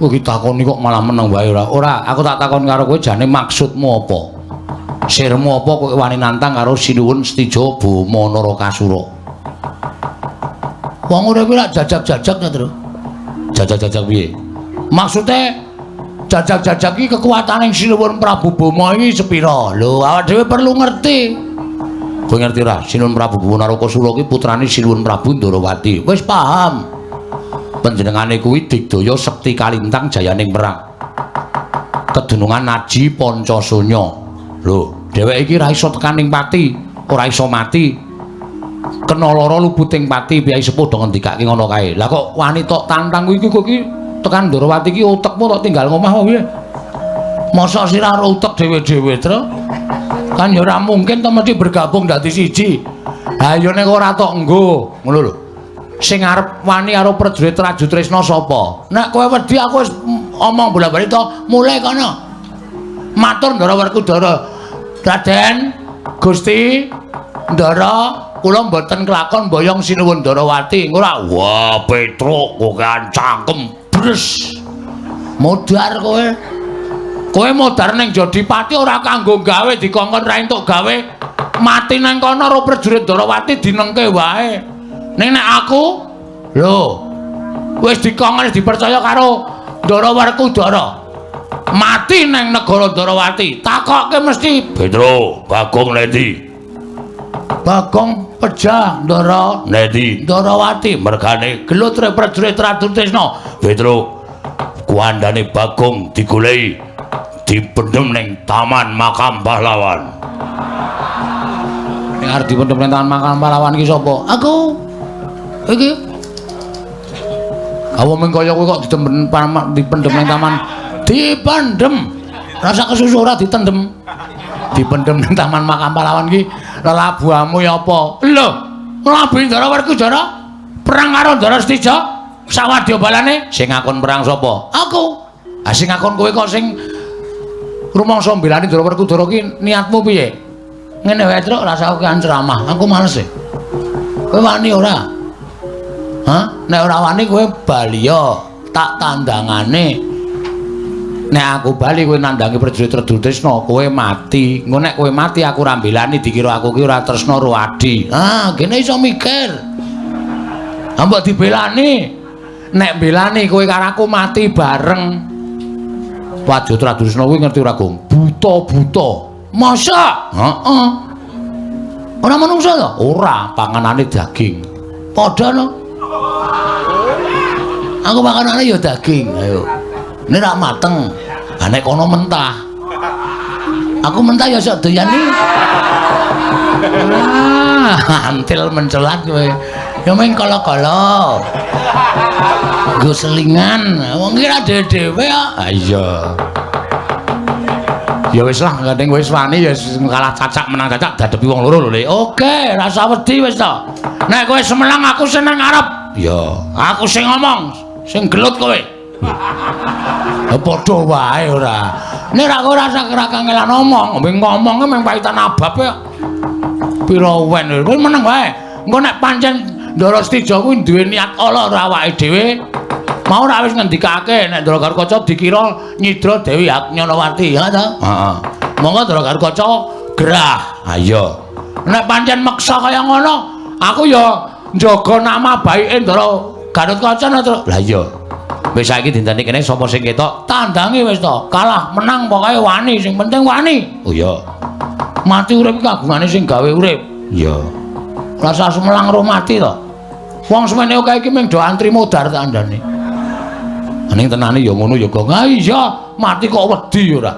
Kowe iki takoni kok malah meneng wae ora? Ora, aku tak takon karo kowe jane maksudmu apa? Sirmu apa kowe wani nantang karo Sinuwun Setija Boma Narakasura? Wong urip kuwi lak jajak-jajak ta, Tru? Jajak-jajak piye? Maksude jajak-jajak iki kekuatane Sinuwun Prabu Boma iki sepira? Lho, awak dhewe perlu ngerti. Kowe ngerti ora? Sinuwun Prabu Boma Narakasura iki putrane Sinuwun Prabu Ndorowati. Wis paham. Panjenengane kuwi digdaya sekti kalintang jayaning perang. Kedunungan aji Pancasunya. Lho, dheweke iki ora iso tekaning pati, ora iso mati. Kena lara luputing pati, piyai sepuh do ngendikake ngono kae. Lah kok wani tok tantang kuwi iki kowe iki tekan Ndorowati iki utekmu tok tinggal ngomah apa piye? Mosok sira ora utek dhewe-dhewe, Tru? Kan ya ora mungkin to mesti bergabung dadi siji. Ha ya nek ora tok nggo, ngono lho. Sing arep wani karo prajurit Trajutresna sapa? Nek kowe wedi aku wis omong bola-bali to, mulai kono. Matur Ndara Werkudara. Raden Gusti Ndara, kula mboten kelakon mboyong Sinuwun Ndarawati. Ora. Wah, Petruk kokean cangkem bres. Modar kowe. Kowe modar ning Jodipati ora kanggo gawe dikongkon ra entuk gawe. Mati nang kono karo prajurit Ndarawati dinengke wae. Ning nek aku lho wis dikongkon dipercaya karo Ndara Werkudara. Mati nang negara Ndarawati, takokke mesti Petro, Bagong nendi? Bagong pejah Ndara nendi? Ndarawati mergane gelut prajurit Trajutresna. Petro, kuandane Bagong digoleki dipendhem ning Taman Makam Pahlawan. Ning arep dipendhem ning Taman Makam Pahlawan iki sapa? Aku. Iki. Awo mung kaya kowe kok dipendhem ning taman. Dipendhem. Rasa kesusu ora ditendhem. Dipendhem ning Taman Makam Pahlawan iki lelabuhamu ya apa? Lho, nglabuhi Ndara Werkudara perang karo Ndara Setija sawadya balane sing ngakon perang sapa? Aku. Ah sing ngakon kowe kok sing rumangsa mbelani Ndara Werkudara ki niatmu piye? Ngene wae, Truk, rasa aku kan ceramah. Aku males e. Kowe wani ora? Hah? Nek ora wani kowe bali ya, tak tandangane. Nek aku bali kowe nandangi prajurit Trajutresna, kowe mati. Engko nek kowe mati aku ora mbelani dikira aku ki ora tresna karo adi. Ah, kene iso mikir. Ha mbok dibelani. Nek mbelani kowe karo aku mati bareng. Wajo Trajutresna kuwi ngerti ora, Gong? Buta-buta. Masa? Heeh. Ora manungsa to? Ora, panganane daging. Padha no. Aku makanane ya daging, ayo. Ini rak mateng. Ha nek kono mentah. Aku mentah ya sok doyan iki. Ah, antil mencelat kowe. Ya mung kala-kala. Nggo selingan. Wong iki ra dhewe-dhewe kok. Ha iya. Ya wis lah, gandeng wis wani ya kalah cacak menang cacak dadepi wong loro lho, Le. Oke, rasa wedi wis to. Nek kowe semelang aku seneng arep. Ya, aku sing ngomong, sing gelut kowe. Ya padha wae ora. Nek ra kowe rasa ora kangelan ngomong, ngomonge mung paitan abab kok. Pira wen kowe meneng wae. Engko nek pancen Ndara Setija kuwi duwe niat ala ora awake dhewe. Mau ora wis ngendikake nek Ndara Garukaca dikira nyidra Dewi Agnyonowati, ya ta? Heeh. Monggo Ndara Garukaca gerah. Ha iya. Nek pancen meksa kaya ngono, aku ya njaga nama baike Ndara Garukaca to. Lah iya. Wis saiki dinteni kene sapa sing ketok, tandangi wis to. Kalah menang pokoke wani, sing penting wani. Oh iya. Mati urip iki kagungane sing gawe urip. Iya. Rasa sumelang roh mati to. Wong semene akeh iki mung do antri modar tak andane. Ning tenane ya ngono ya, Gong. Ha iya, mati kok wedi ora.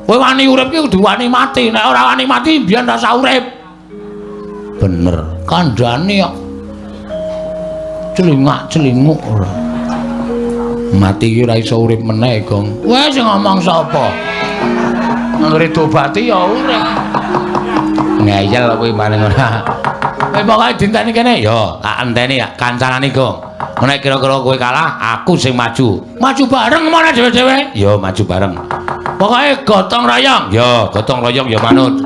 Kowe wani urip iki kudu wani mati. Nek ora wani mati mbiyen rasa urip. Bener. Kandhane kok celingak-celinguk ora. Mati iki ora iso urip meneh, Gong. Wes sing ngomong sapa? Anggere dobati ya urip. Ngeyel kowe paling ora. Kowe pokoke dinteni kene. Ya, tak enteni ya kancanane, Gong. Nek kira-kira kowe kalah, aku sing maju. Maju bareng mana dhewe-dhewe? Ya, maju bareng. Pokoke gotong royong. Ya, gotong royong ya manut.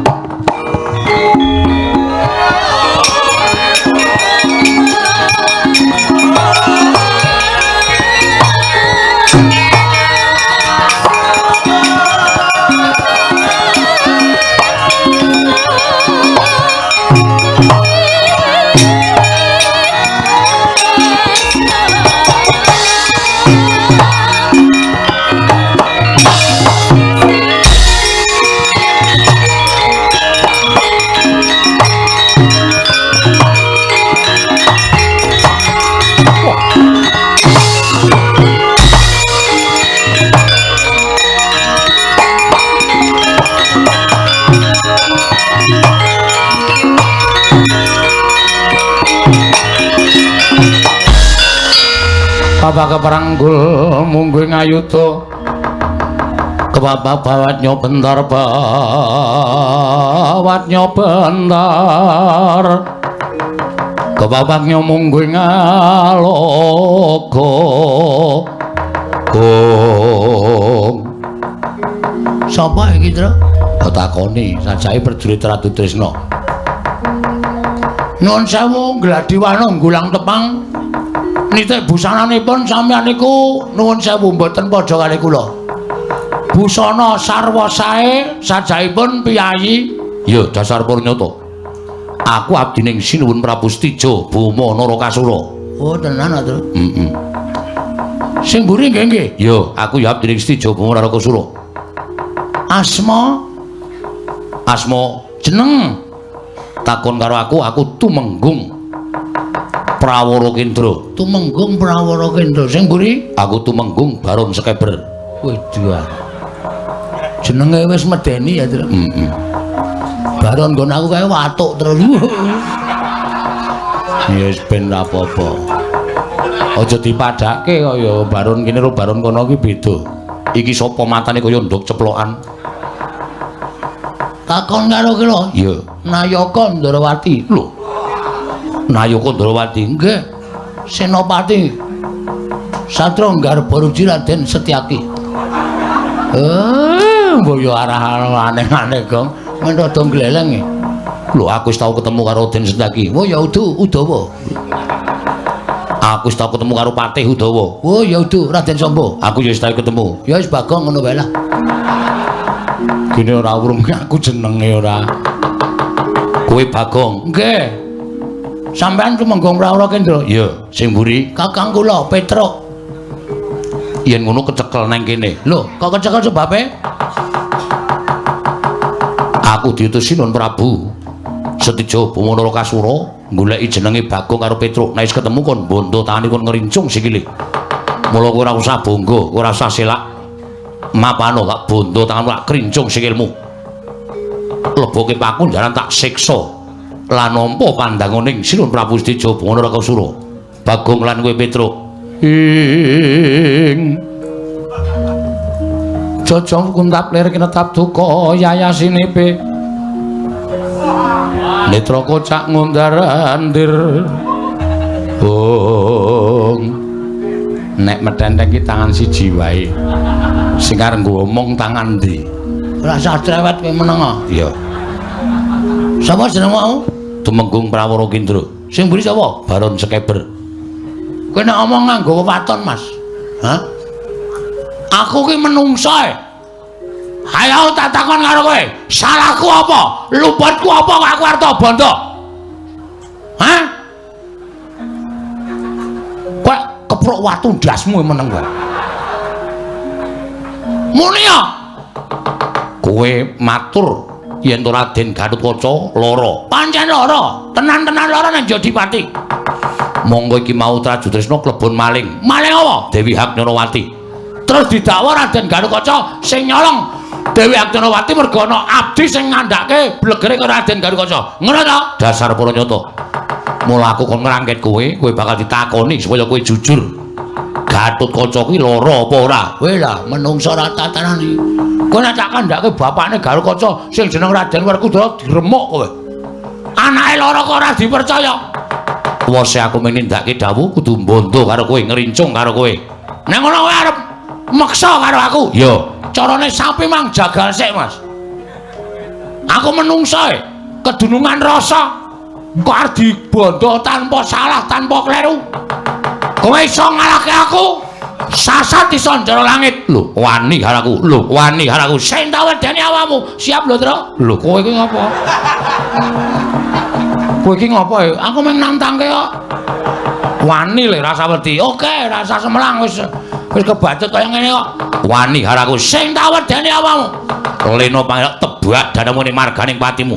Bapak keperanggul mungguh ngayuda kebabak bawat nyobentar bawat nyobentar kebabak nyomungguh ngalogo gong. Sapa iki, Tru? Takoni sajake prajurit Ratu Tresna. Nuwun sewu Gladiwana nggulang tepang. Nitik busananipun sampeyan niku nuwun sewu mboten padha kali kula. Busana sarwa sae sajaipun piyayi. Ya dasar purnyata. Aku abdining Sinuwun Prabu Setija Boma Narakasura. Oh, tenan ta, Tru? Heeh. Sing mburi nggih nggih. Ya, aku ya abdining Setija Boma Narakasura. Asma Asma jeneng takon karo aku, aku Tumenggung Prawara Kendra. Tumenggung Prawara Kendra. Sing mburi? Aku Tumenggung Baron Sekeber. Waduh. Jenenge wis medeni ya, Tru. Heeh. Baron nggon aku kae watuk terus. Ya wis ben ra apa-apa. Aja dipadhake kaya Baron kene karo Baron kono iki beda. Iki sapa matane kaya nduk ceplokan? Takon karo ki lho. Iya. Nayaka Ndrawati. Lho. Nayaka Ndrawati. Nggih. Senopati Satra Garbaruji Raden Setyaki. Mbok yo arah aneh-aneh, Gong. Men rada gleleng. Lho, aku wis tau ketemu karo Raden Setyaki. Oh ya udu Udawa. Aku wis tau ketemu karo Patih Udawa. Oh ya udu Raden Samba. Aku ya wis tau ketemu. Ya wis Bagong ngono wae lah. Gene ora urung aku jenenge ora. Kowe Bagong. Nggih. Sampeyan Tumenggung Prawara Kendra? Iya, sing mburi kakang kula Petruk. Yen ngono kecekel nang kene. Lho, kok kecekel sebabe? Aku diutus Sinuwun Prabu Setija Boma Narakasura goleki jenenge Bagong karo Petruk. Nek wis ketemu kon bondo tangane kon ngrincung sikile. Mula kowe ora usah bangga, ora usah selak. Mapano tak bondo tanganmu tak krincung sikilmu. Leboke paku jaran tak siksa. Lan nampa pandanganing Sinuwun Prabu Setija Boma Narakasura. Bagong lan kowe Petruk. Ing jojong kuntap lir kinetap duka yayasinipe netra kocak ngundar-andir. Bong nek metenteng ki tangan siji wae. Sing arep nggo omong tangan ndi? Ora usah cerewet kowe meneng. Iya. Sapa jeneng mau? Tumenggung Prawara Kendra. Sing mburi sapa? Baron Sekeber. Kowe nek omong nganggo wewaton, Mas. Hah? Aku ki menungso e. Ayo tak takon karo kowe, salahku apa? Luputku apa kok aku arep bondo? Hah? Kowe keprok watu ndasmu meneng kowe. Muni ya. Kowe matur yen to Raden Gatotkaca lara. Pancen lara, tenan-tenan lara nang Jodipati. Monggo iki mau Traju Tresna klebon maling. Maling apa? Dewi Haknyanawati. Terus didakwa Raden Gatotkaca sing nyolong Dewi Haknyanawati mergo ana abdi sing ngandhake blegere karo Raden Gatotkaca. Ngono to? Dasar para nyata. Mula aku kon ngrangket kowe, kowe bakal ditakoni supaya kowe jujur. Gatotkaca kuwi lara apa ora? Kowe lah menungso ora tatanan iki. Kowe nek tak kandhake bapakne Gatotkaca sing jeneng Raden Werkudara diremuk kowe. Anake loro kok ora dipercaya. Wose aku mung nindakake dawuh kudu mbondo karo kowe, ngrincung karo kowe. Nek ngono kowe arep meksa karo aku. Ya, carane sapi mang jagal sik, Mas. Aku menungso e, kedunungan rasa. Kok arep dibondo tanpa salah, tanpa kleru. Kowe iso ngalahke aku? Sasat iso njero langit. Lho, wani karo aku. Lho, wani karo aku. Sing tak wedeni awakmu. Siap lho, Tru. Lho, kowe iki ngopo? Kowe iki ngopo e? Aku mung nantangke kok. Wani le rasa wedi. Oke, rasa semelang wis wis kebacut kaya ngene kok. Wani karo aku. Sing tak wedeni awakmu. Leno pangelok tebak dadamu ning marganing patimu.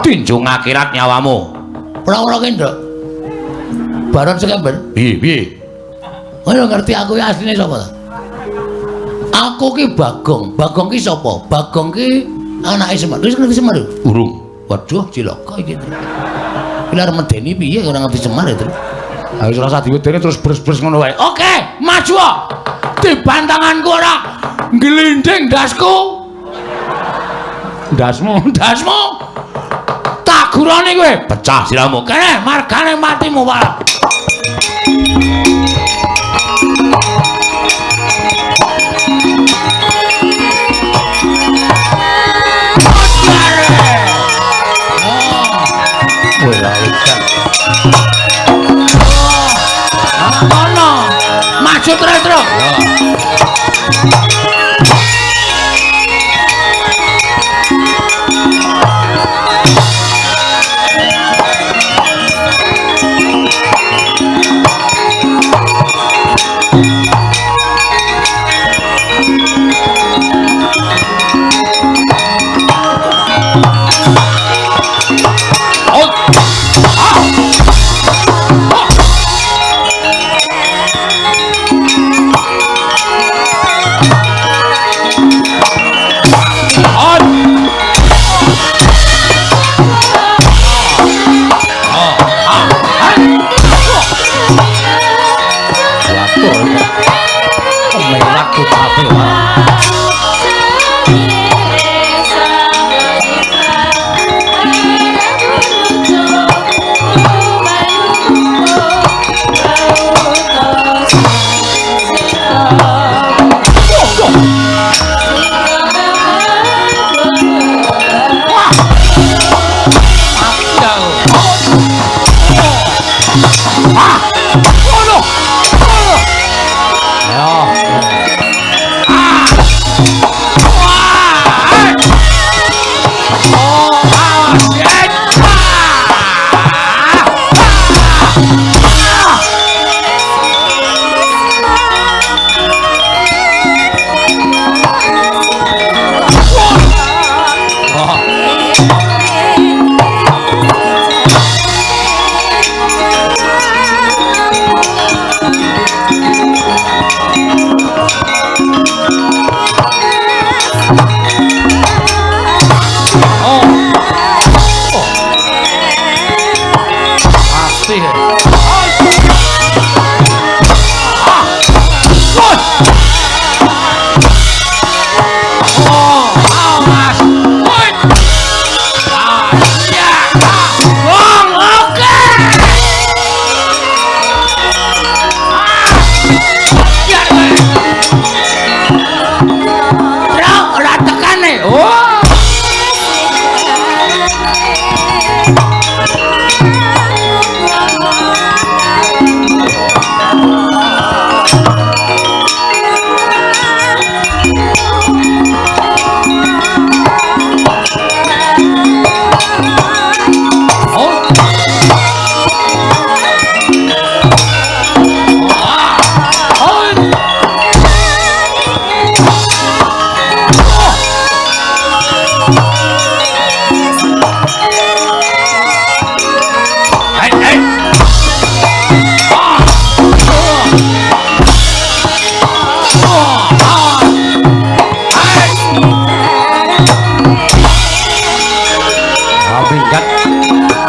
Tinjung akhirat nyawamu. Ora-ora ki, Nduk. Baron Sekember. Piye, piye? Kowe ngerti aku ki asline sapa ta? Aku ki Bagong. Bagong ki sapa? Bagong ki anake Semar. Wis ngerti Semar? Urung. Waduh, cilaka iki. Iki arep medeni piye ora ngerti Semar ya, Tru. Ha wis rasa diwedeni terus bres-bres ngono wae. Oke, maju. Dibantanganku ora glinding ndasku. Ndasmu, ndasmu. Tak gurane kowe, pecah sirahmu. Kene margane matimu, Pak. Maju terus, terus.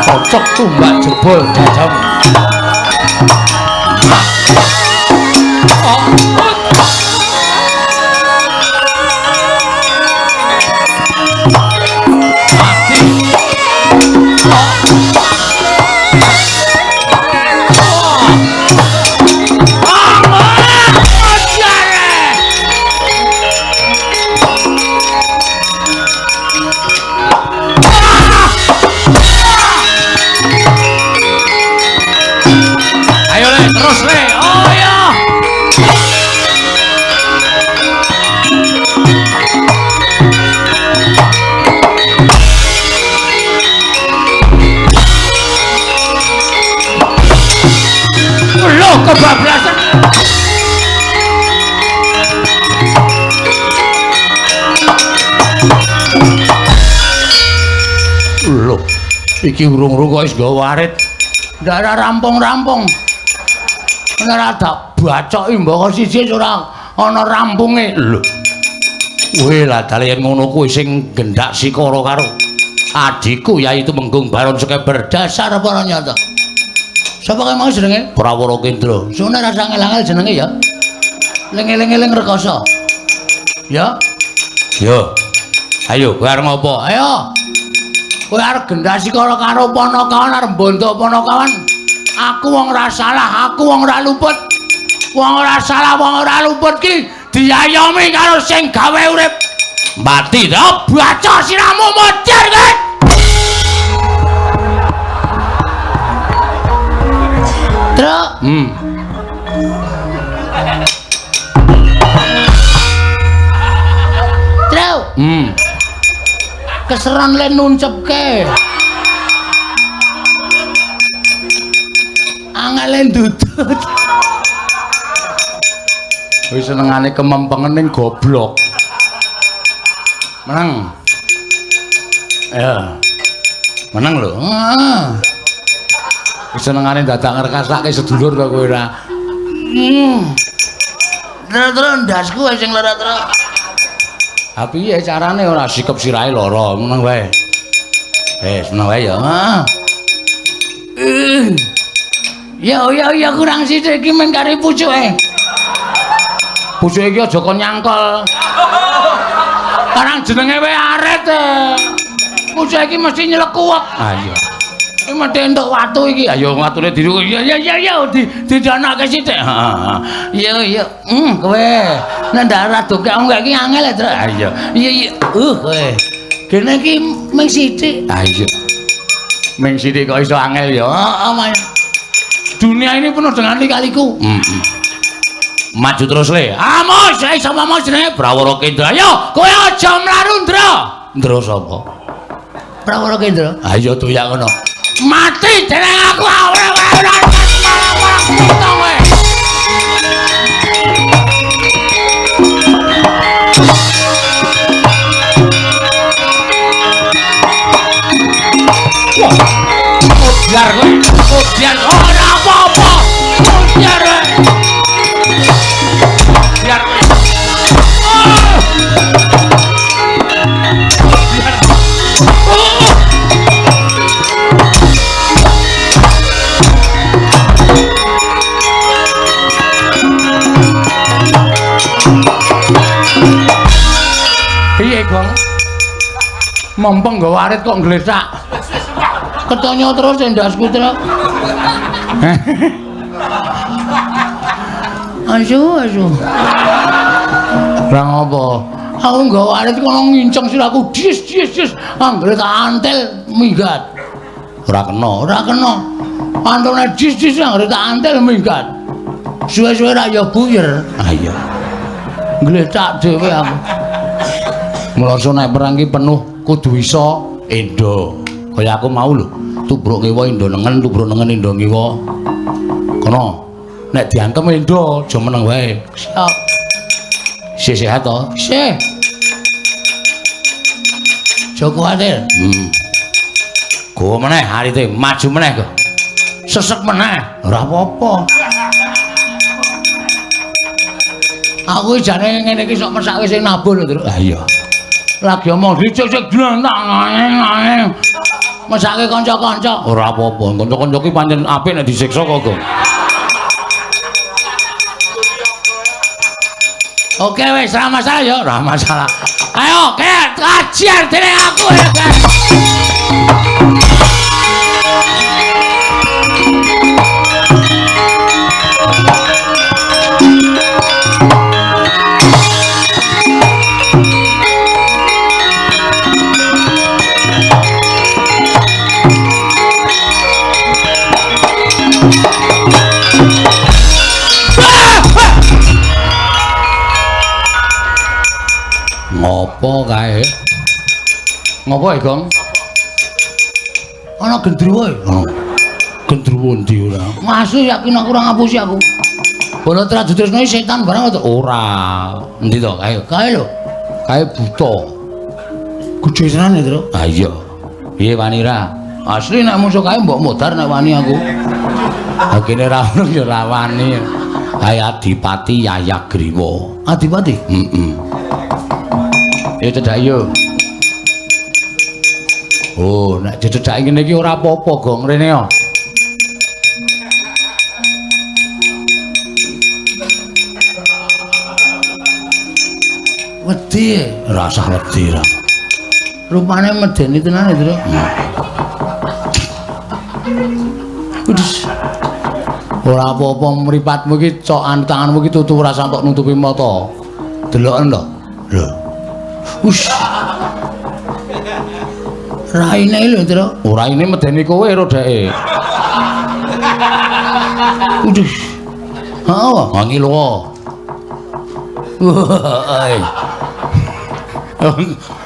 Cocok tumbak jebol jajam. Mati. terus le. Oh ya. Loh, kebablasan. Loh, iki urung-urung kok wis nggawa arit. Ndak rampung-rampung. Ora tak bacoki mbaka siji ora ana rampunge. Lho. Kowe lah dale yen ngono kuwi sing gendak sikara karo adhiku yaitu Menggung Baron Sekeber. Dasar para nyata. Sapa kae mau jenenge? Prawara Kendra. Sune rasa angel-angel jenenge ya. Ling-eling-eling rekoso. Ya. Yo. Ayo kowe arep ngopo? Ayo. Kowe arep gendak sikara karo Panakawan arep mbondo Panakawan. Aku wong ora salah, aku wong ora luput. Wong ora salah, wong ora luput ki diayomi karo sing gawe urip. Mati to, baca siramu modar kowe. Truk. Truk. Keseran le nuncepke. Angele ndudut. Wis senengane kemempengen ning goblok. Menang. Ya. Menang lho. Heeh. Wis senengane dadak ngrekasake sedulur to kowe ora. Terus ndasku sing lara terus. Ha piye carane ora sikep sirahe lara, meneng wae. Wis meneng wae ya. Ya ya ya kurang sithik iki mung kari pucuke. Pucuke iki aja kon nyangkol. Karang jenenge wae arit. Pucuke iki mesti nyelekuwek. Ha iya. Iki mesti entuk watu iki. Ayo watune diru. Ya ya ya ya didanake sithik. Heeh. Iya iya. Kowe. Nek ndak ora dongkek iki angel ya, Truk. Ha iya. Iya iya. Kowe. Kene iki mung sithik. Ha iya. Mung sithik kok iso angel ya. Heeh, Mas. Dunia ini penuh dengan lika-liku. Maju terus le. Amos, sapa mau jenenge Prawara Kendra. Ayo, kowe aja mlaru, Ndra. Ndra sapa? Prawara Kendra. Ayo doyak ngono. Mati jeneng aku ora ora ora kowe. Biar kowe, biar ora apa-apa. Biar kowe. Biar kowe. Piye, Gong? Mempeng nggawa arit kok nglesak. Ketonyo terus endasku truk. Asu asu. Lah ngopo? Aku nggawa arit kono nginceng sirahku dis dis dis anggere tak antel minggat. Ora kena, ora kena. Antone dis dis anggere tak antel minggat. Suwe-suwe ra ya buyer. Ah iya. Nglecak dhewe aku. Mloso nek perang ki penuh kudu iso endo. Kaya aku mau lho, tubruk ngiwa endo nengen, tubruk nengen endo ngiwa. Kono nek diantem endo aja meneng wae. Siap. Isih sehat to? Isih. Aja kuwatir. Gowo meneh arite, maju meneh kok. Sesek meneh, ora apa-apa. Aku jane ngene iki sok mesake sing nabuh lho, Truk. Ha iya. Lagi omong dicek-cek dlenang. Mesake kanca-kanca. Ora apa-apa, kanca-kanca ki pancen apik nek disiksa kok, Gong. Oke wis, ora masalah ya, ora masalah. Ayo, kek, ajar dene aku ya, Kek. Sapa kae? Ngopo e, Gong? Ana gendruwo e. Oh. Gendruwo ndi ora? Masih yakin aku ora ngapusi aku. Bala Trajutresna iki setan barang to? Ora. Endi to kae? Kae lho. Kae buta. Gedhe tenan e, Tru. Ha iya. Piye wani ra? Asli nek musuh kae mbok modar nek wani aku. Ha kene ra ono ya ra wani. Kae Adipati Yayagriwa. Adipati? Heeh. Ya cedhak yo. Oh, nek dicedhaki ngene iki ora apa-apa, Gong, rene yo. Wedi. Ora usah wedi ra. Rupane medeni tenan e, Tru. Udah. Ora apa-apa mripatmu iki cokan tanganmu iki tutu ora sampe nutupi mata. Deloken to. Lho. Ush. Raine lho, Tru. Ora ini medeni kowe ro dheke. Udah. Heeh, ha ngilu. Wah.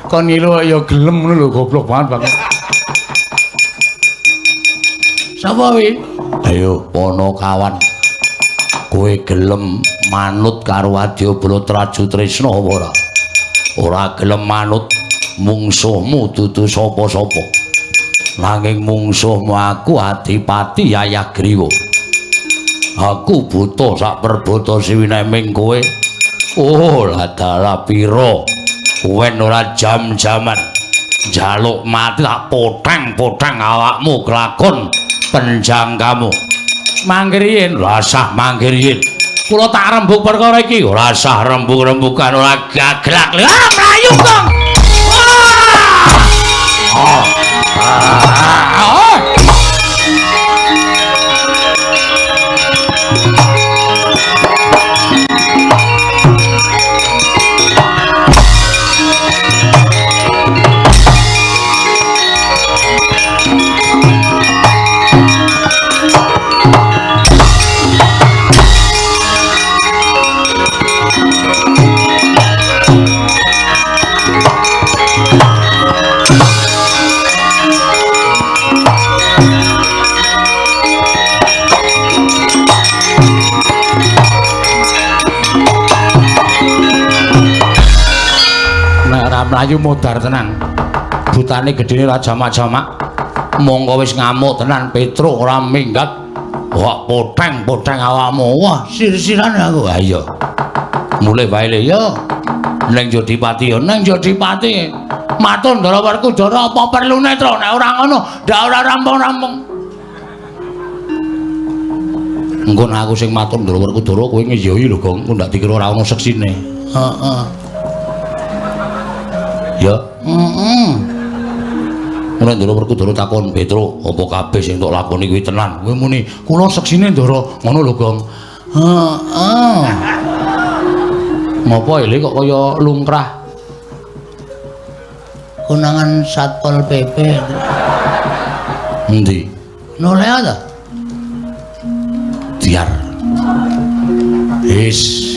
Kon ngilu ya gelem ngono lho, goblok banget banget. Sapa wi? Ayo Panakawan. Kowe gelem manut karo Adyabala Trajutresna apa ora? Ora gelem manut mungsuhmu dudu sapa-sapa. Nanging mungsuhmu aku Adipati Yayagriwa. Aku buta sak perbata siwineming kowe. Oh, ladalah pira? Wen ora jam-jaman. Njaluk mati tak poteng-poteng awakmu kelakon penjangkamu. Mangkir yen, rasah mangkir yen. Kula tak rembug perkara iki, ora sah rembug-rembugan ora gaglak. Ah, mlayu, Kang. Ah. Ah. Mlayu modar tenan. Butane gedene ra jamak-jamak. Monggo wis ngamuk tenan Petruk ora minggat. Wah, poteng-poteng awakmu. Wah, sir-siran aku. Ha iya. Mulih wae le ya. Neng Jodipati ya, neng Jodipati. Matur Ndara Werkudara apa perlune, Tru? Nek ora ngono, ndak ora rampung-rampung. Engko nek aku sing matur Ndara Werkudara kowe ngeyoi lho, Gong. Engko ndak dikira ora ono seksine. Heeh. Ya. Heeh. Ora Ndara Werkudara takon, "Petruk, apa kabeh sing tok lakoni kuwi tenan?" Kowe muni, "Kula seksine Ndara." Ngono lho, Gong. Heeh. Ngopo ele kok kaya lungkrah? Konangan Satpol PP. Endi? Noleh ta? Diar. Wis.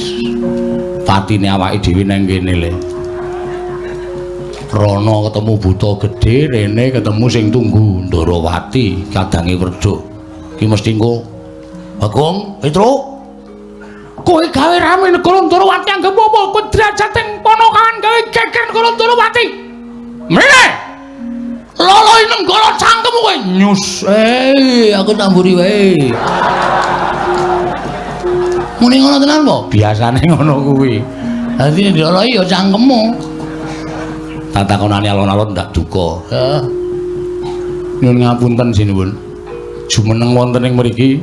Patine awake dhewe nang kene le. Rono ketemu buta gedhe, rene ketemu sing tunggu Ndarawati kadange werduk. Ki mesti engko Bagong, Petruk. Kowe gawe rame negara Ndarawati anggep apa? Kowe derajate Panakawan gawe geger negara Ndarawati. Mrene. Loloi nenggala cangkemmu kowe. Nyus. Aku tamburi wae. Muni ngono tenan po? Biasane ngono kuwi. Dadi diloloi ya cangkemmu. Tatakonane alon-alon ndak duka. Heeh. Nyuwun ngapunten sinuwun. Jumeneng wonten ing mriki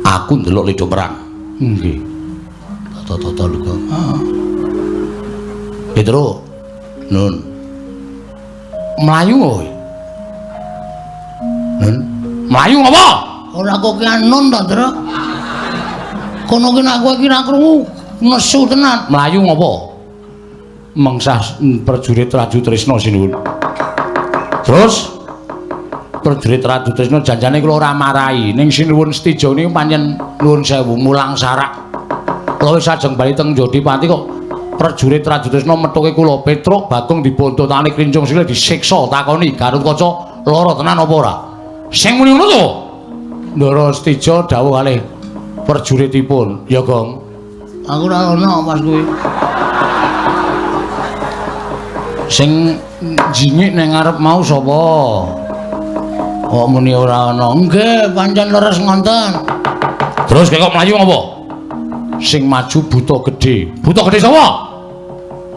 aku ndelok lido perang. Nggih. Tata-tata luka. Heeh. Petro. Nun. Mlayu kowe. Nun. Mlayu apa? Ora kok ki nun to, Tru. Kono ki nek kowe ki ra krungu nesu tenan. Mlayu ngopo? Mengsah prajurit Rajutresna sinuwun. Terus prajurit Rajutresna janjane kula ora marahi ning sinuwun Setija niku pancen nuwun sewu mulang sarak. Kula wis ajeng bali teng Jodipati kok Prajurit Trajutrisna methuke kula Petruk Bagong dibondo tangane klincung sikile disiksa takoni Gatotkaca lara tenan apa ora? Sing muni ngono to? Ndara Setija dawuh kalih prajuritipun, "Ya, Gong. Aku ora ono pas kuwi." Sing jingik ning ngarep mau sapa? Kok muni ora ana? Nggih, pancen leres ngonten. Terus kok mlayu ngopo? Sing maju buta gedhe. Buta gedhe sapa?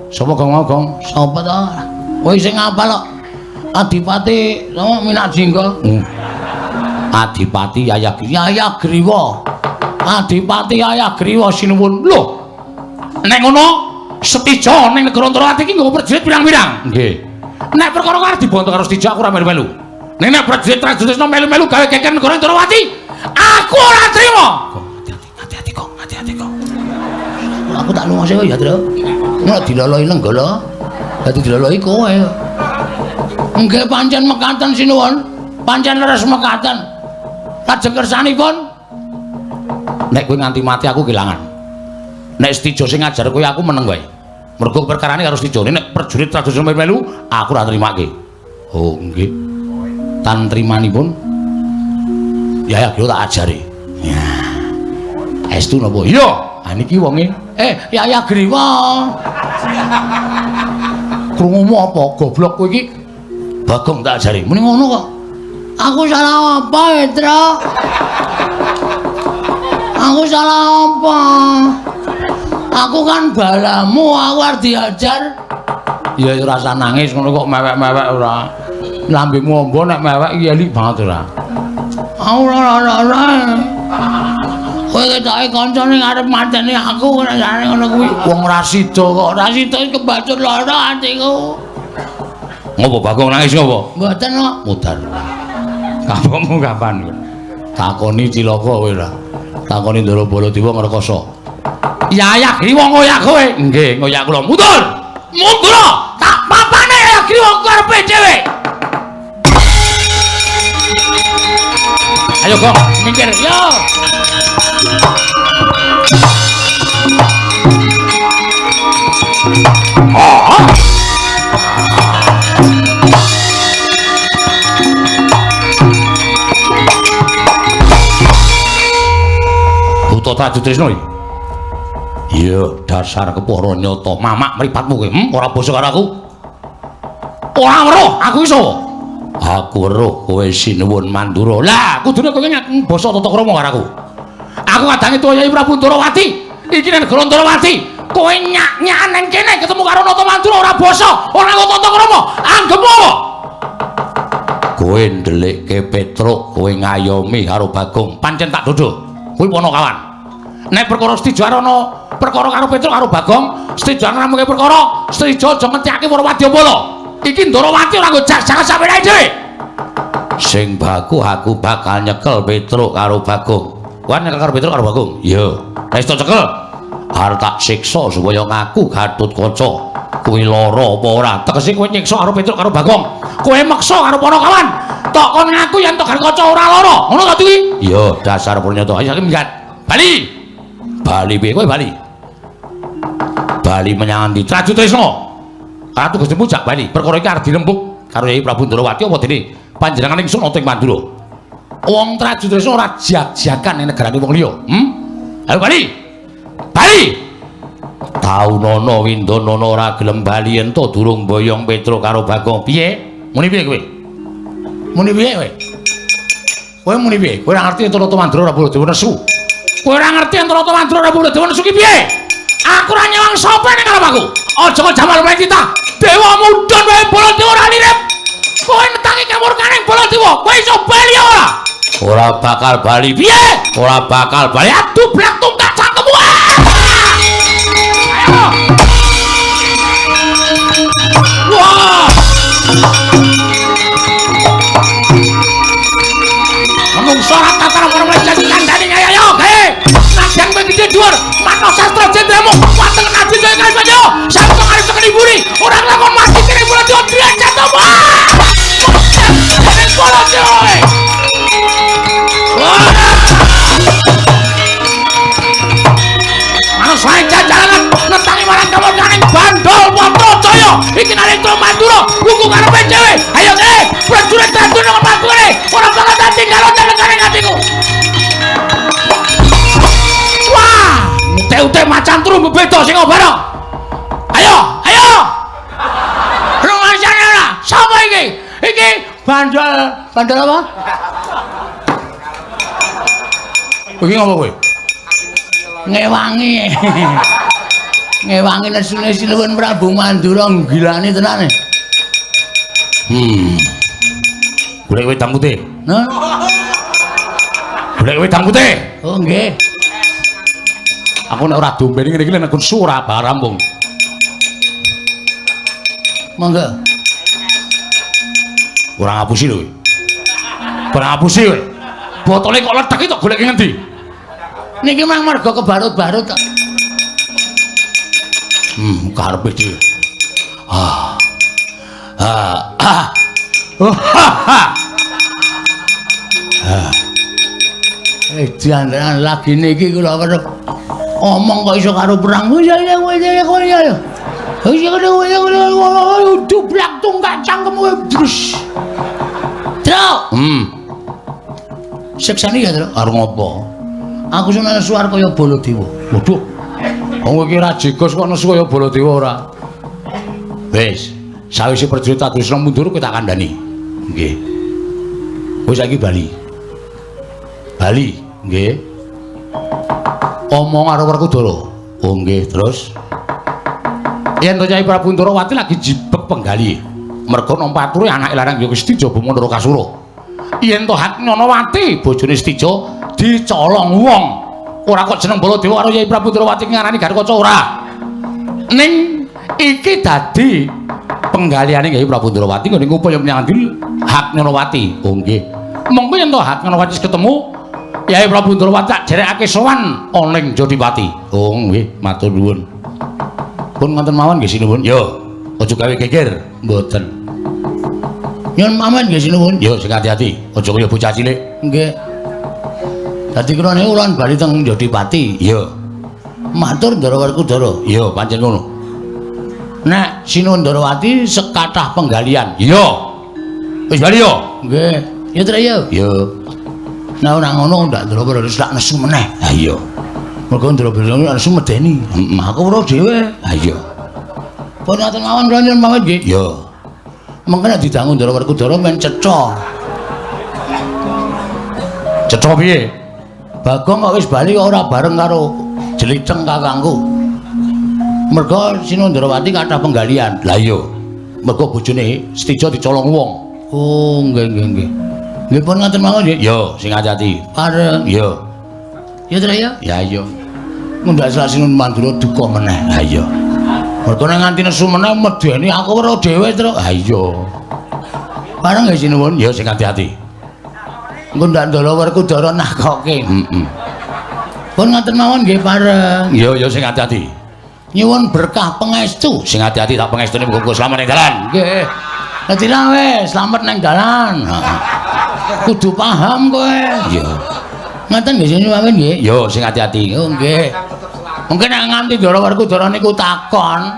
Sapa Gong mau, Gong? Sapa to? Kowe sing ngapal kok. Adipati sapa Minak Jingga? Adipati Yaya Griwa. Adipati Yaya Griwa sinuwun. Lho. Nek ngono Setija ning negara Antarawati iki nggawa prajurit pirang-pirang. Nggih. Nek perkara arep dibonto karo Setija aku ora melu-melu. Nek nek prajurit Trajutrisna melu-melu gawe geger negara Antarawati, aku ora trima. Hati-hati Gong, hati-hati Gong. Aku tak lunga sik ya, Tru. Nek diloloi lenggala, dadi diloloi kowe. Nggih pancen mekaten sinuwun. Pancen leres mekaten. Lajeng kersanipun nek kowe nganti mati aku kelangan. Nek Setija sing ngajar kowe aku meneng wae. Mergo perkarane karo Setija. Nek prajurit Trajutrisna melu aku ora nrimake. Oh, nggih. Tan trimanipun Yaya Griwa tak ajari. Ya. Estu napa? Iya. Ha niki wonge. Yaya Griwa. Krungumu apa? Goblok kowe iki. Bagong tak ajari. Muni ngono kok. Aku salah apa, Petra? Aku salah apa? Aku kan balamu, aku arep diajar. Ya ora usah nangis ngono kok mewek-mewek ora. Lambemu ombo nek mewek iki elik banget ora. Aku ora. Kowe ketoke kancane arep mateni aku rasane ngono kuwi. Wong ora sida kok. Ora sida kebacut lara atiku. Ngopo Bagong nangis ngopo? Mboten kok. Mudar. Kapokmu kapan kowe? Takoni cilaka kowe ora. Takoni Ndara Baladewa ngrekoso. Yaya Griwa ngoyak kowe. Nggih, ngoyak kula. Mundur. Mundur. Tak papane Yaya Griwa karepe dhewe. Ayo Gong, minggir. Yo. Buta Trajutrisna iki. Iya, dasar kepara nyata. Mamak mripatmu kowe, ora basa karo aku. Ora weruh, aku iso. Aku weruh kowe sinuwun Mandura. Lah, kudune kowe ngaku basa tata krama karo aku. Aku kadange tuwa Yai Prabu Ndorowati. Iki nang negara Ndorowati. Kowe nyak-nyakan nang kene ketemu karo Nata Mandura ora basa, ora nggo tata krama. Anggepmu apa? Kowe ndelikke Petruk, kowe ngayomi karo Bagong. Pancen tak dodho. Kuwi ponokawan. Nek perkara Setija ana perkara karo Petruk karo Bagong, Setija ngramuke perkara, Setija aja ngentekake para wadyabala. Iki Ndorowati ora nggo jak-jakan sampeyan dhewe. Sing baku aku bakal nyekel Petruk karo Bagong. Kowe nyekel karo Petruk karo Bagong? Iya. Nek iso cekel, arep tak siksa supaya ngaku Gatotkaca. Kuwi lara apa ora? Tegese kowe nyiksa karo Petruk karo Bagong. Kowe meksa karo ponokawan. Tok kon ngaku yen tok Gatotkaca ora lara. Ngono ta kuwi? Iya, dasar purnyata. Ayo saiki minggat. Bali. Bali piye kowe bali? Bali menyang ndi? Trajutrisna. Ratu Gustimu jak bali. Perkara iki arep dirembug karo Yai Prabu Ndorowati apa dene panjenengan ingsun ana ing Mandura. Wong Trajutrisna ora jak-jakan ning negarane wong liya. Ayo bali. Bali. Taunana Windanana ora gelem bali ento durung boyong Petruk karo Bagong. Piye? Muni piye kowe? Muni piye kowe? Kowe muni piye? Kowe ora ngerti ento Nata Mandura ora Baladewa nesu. Kowe ora ngerti ento Nata Mandura ora Baladewa nesu ki piye? Aku ora nyewang sapa ning ngarep aku. Aja kok jamal wae kita. Dewa mudhun wae Baladewa ora lirip. Kowe netangi kamurkaning Baladewa, kowe iso bali ora? Ora bakal bali. Piye? Ora bakal bali. Aduh blak tungkak cangkemmu. Ayo. Wah. Menungso ora tataran karo mlejet kandhane ayo gawe. Nadyan kowe gedhe dhuwur, manah sastra jendramu, wateng nabi jaya kalih sampe arep tekan iburi, ora nglakon mati kene Baladewa derajat apa? Baladewa. Wah. Manus wae jajalan netangi marang Kudu bebeda sing obara. Ayo, ayo. Rumasane ora? Sapa iki? Iki bandel, bandel apa? Iki ngopo kowe? Ngewangi. Ngewangi nesune Sinuwun Prabu Mandura nggilani tenane. Golek wedang putih. Nah. Golek wedang putih. Oh nggih. Aku nek ora dombene ngene iki nek ora rampung. Monggo. Ora ngapusi lho kowe. Ora ngapusi kowe. Botole kok lethek iki tok golek ngendi? Niki mang mergo kebarut-barut kok. Karepe dhewe. Ah. Ah. Ah. Oh, ha ha. Ah. Jangan lagi niki kula weruh omong kok iso karo perang. Dublak tungkak cangkemmu brus. Truk. Siksane ya, Truk. Arep ngopo? Aku seneng nesu arep kaya Baladewa. Waduh. Wong iki ra jegos kok nesu kaya Baladewa ora. Wis, sawise prajurit Adusna mundur kowe tak kandhani. Nggih. Kowe saiki bali. Bali, nggih. Omong karo Werkudara. Oh nggih, terus yen to Kyai Prabu Ndorowati lagi jibeg penggali. Merga nampa ature anake lanang ya Setija Bama Narakasura. Yen to Hatnyanawati bojone Setija dicolong wong. Ora kok jeneng Baladewa karo Kyai Prabu Ndorowati ngarani Gatotkaca ora. Ning iki dadi penggaliane Kyai Prabu Ndorowati nggone upaya menyang Hatnyanawati. Oh nggih. Monggo yen to Hatnyanawati ketemu Kyai Prabu Ndorowati tak jerekake sowan ana ing Jodipati. Oh nggih, matur nuwun. Pun ngoten mawon nggih sinuwun. Yo, aja gawe geger. Mboten. Nyuwun pamit nggih sinuwun. Yo sing ati-ati, aja kaya bocah cilik. Nggih. Dadi kula niku ulun bali teng Jodipati. Iya. Matur Ndara Werkudara. Iya, pancen ngono. Nek Sinuwun Ndorowati sekathah penggalian. Iya. Wis bali yo. Nggih. Ya Trek yo. Iya. Nek ora ngono ndak Ndara wis tak nesu meneh. Ha iya. Mergo Ndara nesu medeni. Heeh, aku weruh dhewe. Ha iya. Pun ngoten mawon kula nyuwun pamit nggih. Iya. Mengko nek didangu Ndara Werkudara men cetha. Cetha piye? Bagong kok wis bali kok ora bareng karo Jeliceng kakangku. Mergo Sinuwun Ndorowati kathah penggalian. Lah iya. Mergo bojone Setija dicolong wong. Oh, nggih nggih nggih. Nggih pun ngoten mawon nggih. Yo, sing ati-ati. Pareng. Yo. Ya Trek ya? Ya iya. Mundhak selak Sinuwun Mandura duka meneh. Ha iya. Mergo nek nganti nesu meneh medeni aku weruh dhewe, Truk. Ha iya. Pareng nggih Sinuwun. Ya sing ati-ati. Engko ndak Ndara Werkudara nakoke. Heeh. Pun ngoten mawon nggih pareng. Ya ya sing ati-ati. Nyuwun berkah pangestu. Sing ati-ati tak pangestune muga-muga slamet ning dalan. Nggih. Dadi wis slamet ning dalan. Kudu paham kowe. Iya. Ngoten nggih sinuwun pamit nggih. Yo sing ati-ati. Oh nggih. Mungkin nek nganti Ndara Werkudara niku takon,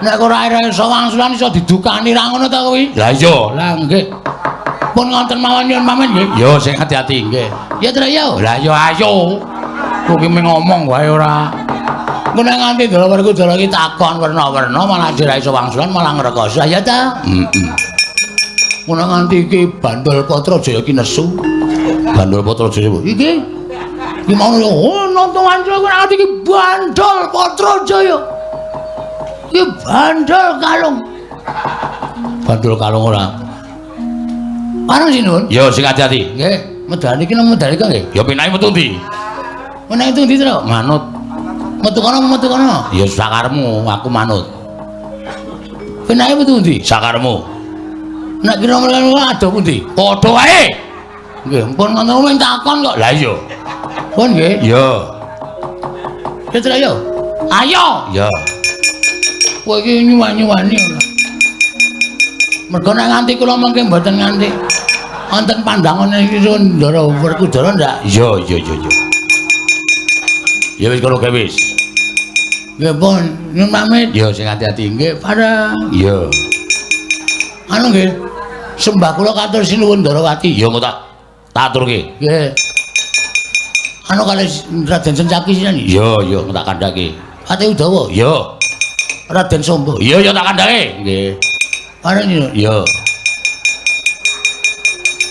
nek ora iso wangsulan iso didukani ra ngono ta kuwi? Lah iya. Lah nggih. Pun ngoten mawon nyuwun pamit nggih. Yo sing ati-ati nggih. Ya Trek yo. Lah yo ayo. Kowe ki ngomong wae ora. Engko nek nganti Ndara Werkudara iki takon werna-werna malah ora iso wangsulan malah ngrekoso ya ta? Heeh. Ngono nganti iki Bandol Patrajaya iki nesu. Bandol Patrajaya iki iki mau oh nonton wancul aku nganti iki Bandol Patrajaya. Iki bandol kalung. Bandol kalung ora. Pareng sinuwun. Ya sing ati-ati. Nggih, medal iki nang medal iki nggih. Ya penake metu ndi? Meneh itu ndi, Truk? Manut. Metu kono metu kono. Ya sakaremu, aku manut. Penake metu ndi? Sakaremu. Nek kira mrene adoh pundi? Padha wae. Nggih, pun ngono mung takon kok. Lah iya. Pun nggih. Iya. Ya Trek yo. Ayo. Iya. Kowe iki nyuwani-nyuwani ora. Mergo nek nganti kula mengke mboten nganti wonten pandangane iki Ndara Werkudara ndak? Iya, iya, iya, iya. Ya wis kono gawe wis. Nggih pun, nyuwun pamit. Ya sing ati-ati nggih, pareng. Iya. Anu nggih. Sembah kula katur Sinuwun Ndorowati. Ya engko tak aturke. Nggih. Anu kalih Raden Sencaki sinten? Iya, iya, tak kandhake. Patih Udawa. Iya. Raden Sombo. Iya ya tak kandhake. Nggih. Bareng iya.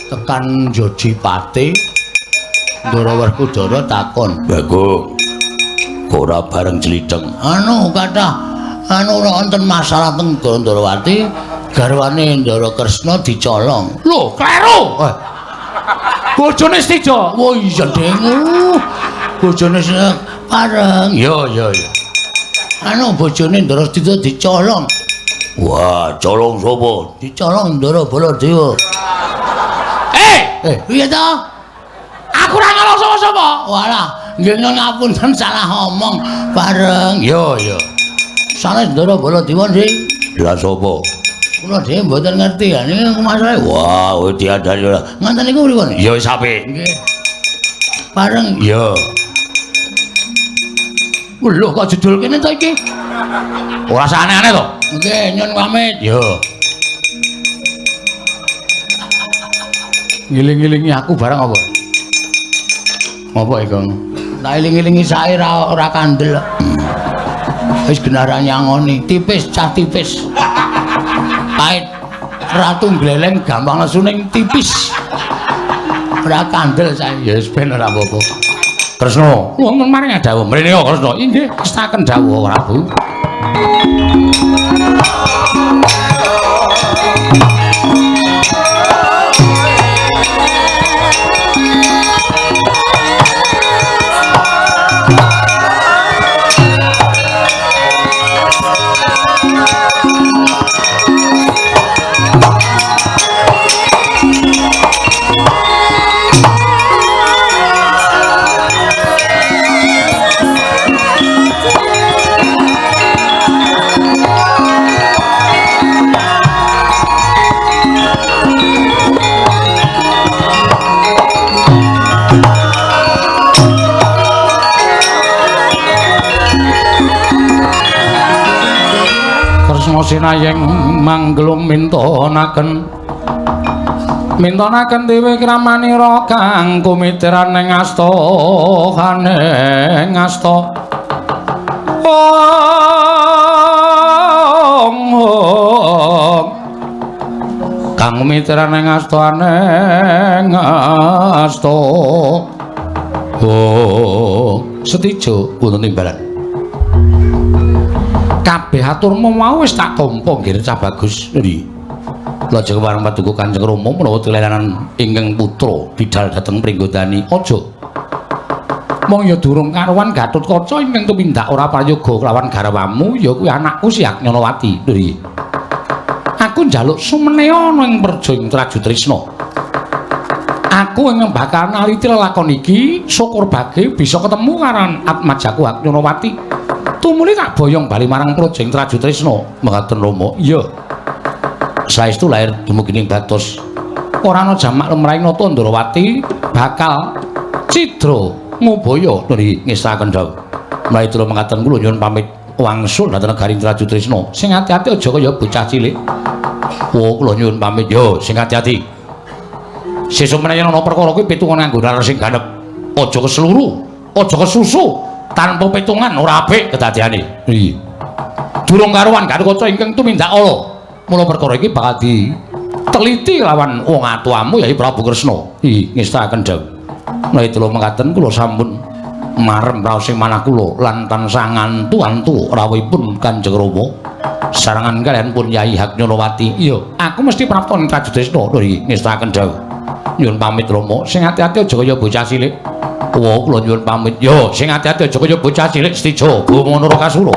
Tekan Jodipati Ndara Werkudara takon, "Bagong, kok ora bareng jlidheng?" Anu kathah anu wonten masalah teng Ndrawati, garwane Ndara Kresna dicolong. Lho, kleru. Bojone Setija. Oh iya, Deng. Bojone bareng. Iya, iya, iya. Anu bojone Ndara Setija dicolong. Wah, colong sapa? Dicolong Ndara Baladewa. Piye to? Aku ora nyolong sapa-sapa. Walah, nggih ngapunten salah omong bareng. Iya, iya. Sanes Ndara Baladewa nggih. Lah sapa? Kula dhewe mboten ngerti ya niki masalahe. Wah, kowe diandani ora. Ngoten niku pripun? Ya wis apik. Nggih. Bareng. Iya. Lho kok jedul kene to iki? Ora usah aneh-aneh to. Nggih, nyun pamit. Iya. Ngiling-ngilingi aku barang apa? Apa iki, Kang? Tak iling-ilingi sae ora kandel. Wis genah nyangoni, tipis cah tipis. Pait ratu gleleng gampang nesu ning tipis. Ora kandel sae. Ya wis ben ora apa-apa. Kresna, wonten maring dawuh. Mrene yo Kresna. Inggih, ngestaken dawuh Prabu. Sinayeng mangglung mintonaken mintonaken dewe kramanira kang kumitiran ing asta kaneng asta ong kang kumitiran ing asta aneng asta oh Setijo wonten timbalan. Kabeh aturmu mau wis tak tampa nggih Cah Bagus. Nggih. Lajeng wareng paduka Kanjeng Rama menawa telelanan ingkang putra bidal dhateng Pringgodani. Aja. Mong ya durung karuan Gatotkaca ingkang tumindak ora prayoga kelawan garwamu ya kuwi anakku si Agnyanawati. Nggih. Aku njaluk sumeneha ana ing Praja ing Trajutrisna. Aku ingkang bakal naliti lelakon iki syukur bage bisa ketemu karo atmajaku Agnyanawati. Tumuli tak boyong bali marang Praja ing Trajutrisna. Mekaten Rama. Iya. Saestu lair dumugi ing batos ora ana jamak lumrahing nata Ndrawati bakal cidra ngubaya. Nggih, ngestaken dawuh. Menawi kula mekaten kula nyuwun pamit wangsul dhateng negari Trajutrisna. Sing ati-ati aja kaya bocah cilik. Oh, kula nyuwun pamit yo, sing ati-ati. Sesuk menawi ana perkara kuwi pitungan nganggo nalar sing ganep. Aja kesluru, aja kesusu. Tanpa pitungan ora apik kedadeane. Iya. Durung karuan Gatotkaca ingkang tumindak ala. Mula perkara iki bakal diteliti lawan wong atuamu Yai Prabu Kresna. Nggih, ngestaken dawuh. Menawi kula mekaten kula sampun marem raos ing manah kula lan tansah ngantu-antu rawuhipun Kanjeng Rama sarangan kaliyan pun Yai Haknyanawati. Iya, aku mesti prapta ing Trajutrisna. Nggih, ngestaken dawuh. Nyuwun pamit Rama, sing ati-ati aja kaya bocah cilik. Kuwa kula nyuwun pamit. Yo, sing ati-ati aja kaya bocah cilik Setija Bama Narakasura.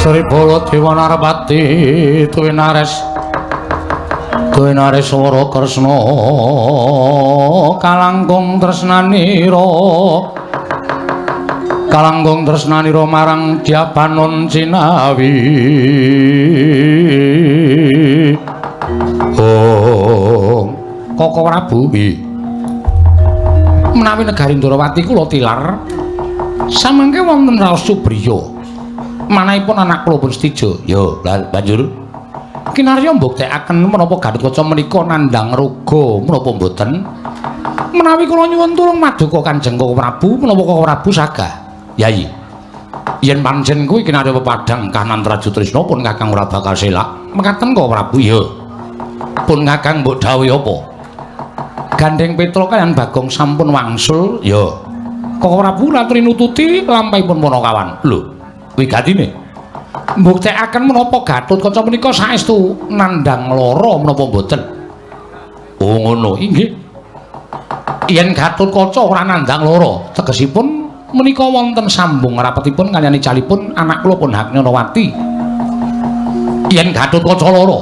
Sri Baladewa Narpati tuwinares tuwinares swara Kresna kalangkung tresnanira kalangkung tresnanira marang Dyabanon Cinawi. Oh, Koko Prabu, menawi negari Ndrawati kula tilar samangke wonten raos Subriya manahipun anak kula pun Setija. Ya, banjur kinarya mbuktekaken menapa Gatotkaca menika nandhang raga menapa mboten? Menawi kula nyuwun tulung maduka Kanjeng Koko Prabu, menapa Koko Prabu sagah? Yayi, yen pancen kuwi kinarya pepadhang kahanan Trajutrisna pun Kakang ora bakal selak. Mekaten Koko Prabu? Iya. Pun Kakang mbok dhawuhi apa? Gandeng Petruk kaliyan Bagong sampun wangsul. Ya. Koko Prabu latri nututi lampahipun Panakawan. Lho, wigatine mbuktekaken menapa Gatotkaca menika saestu nandhang lara menapa mboten? Oh ngono, inggih. Yen Gatotkaca ora nandhang lara, tegesipun menika wonten sambung rapetipun kaliyan icalipun anak kula pun Haknyanawati. Yen Gatotkaca lara,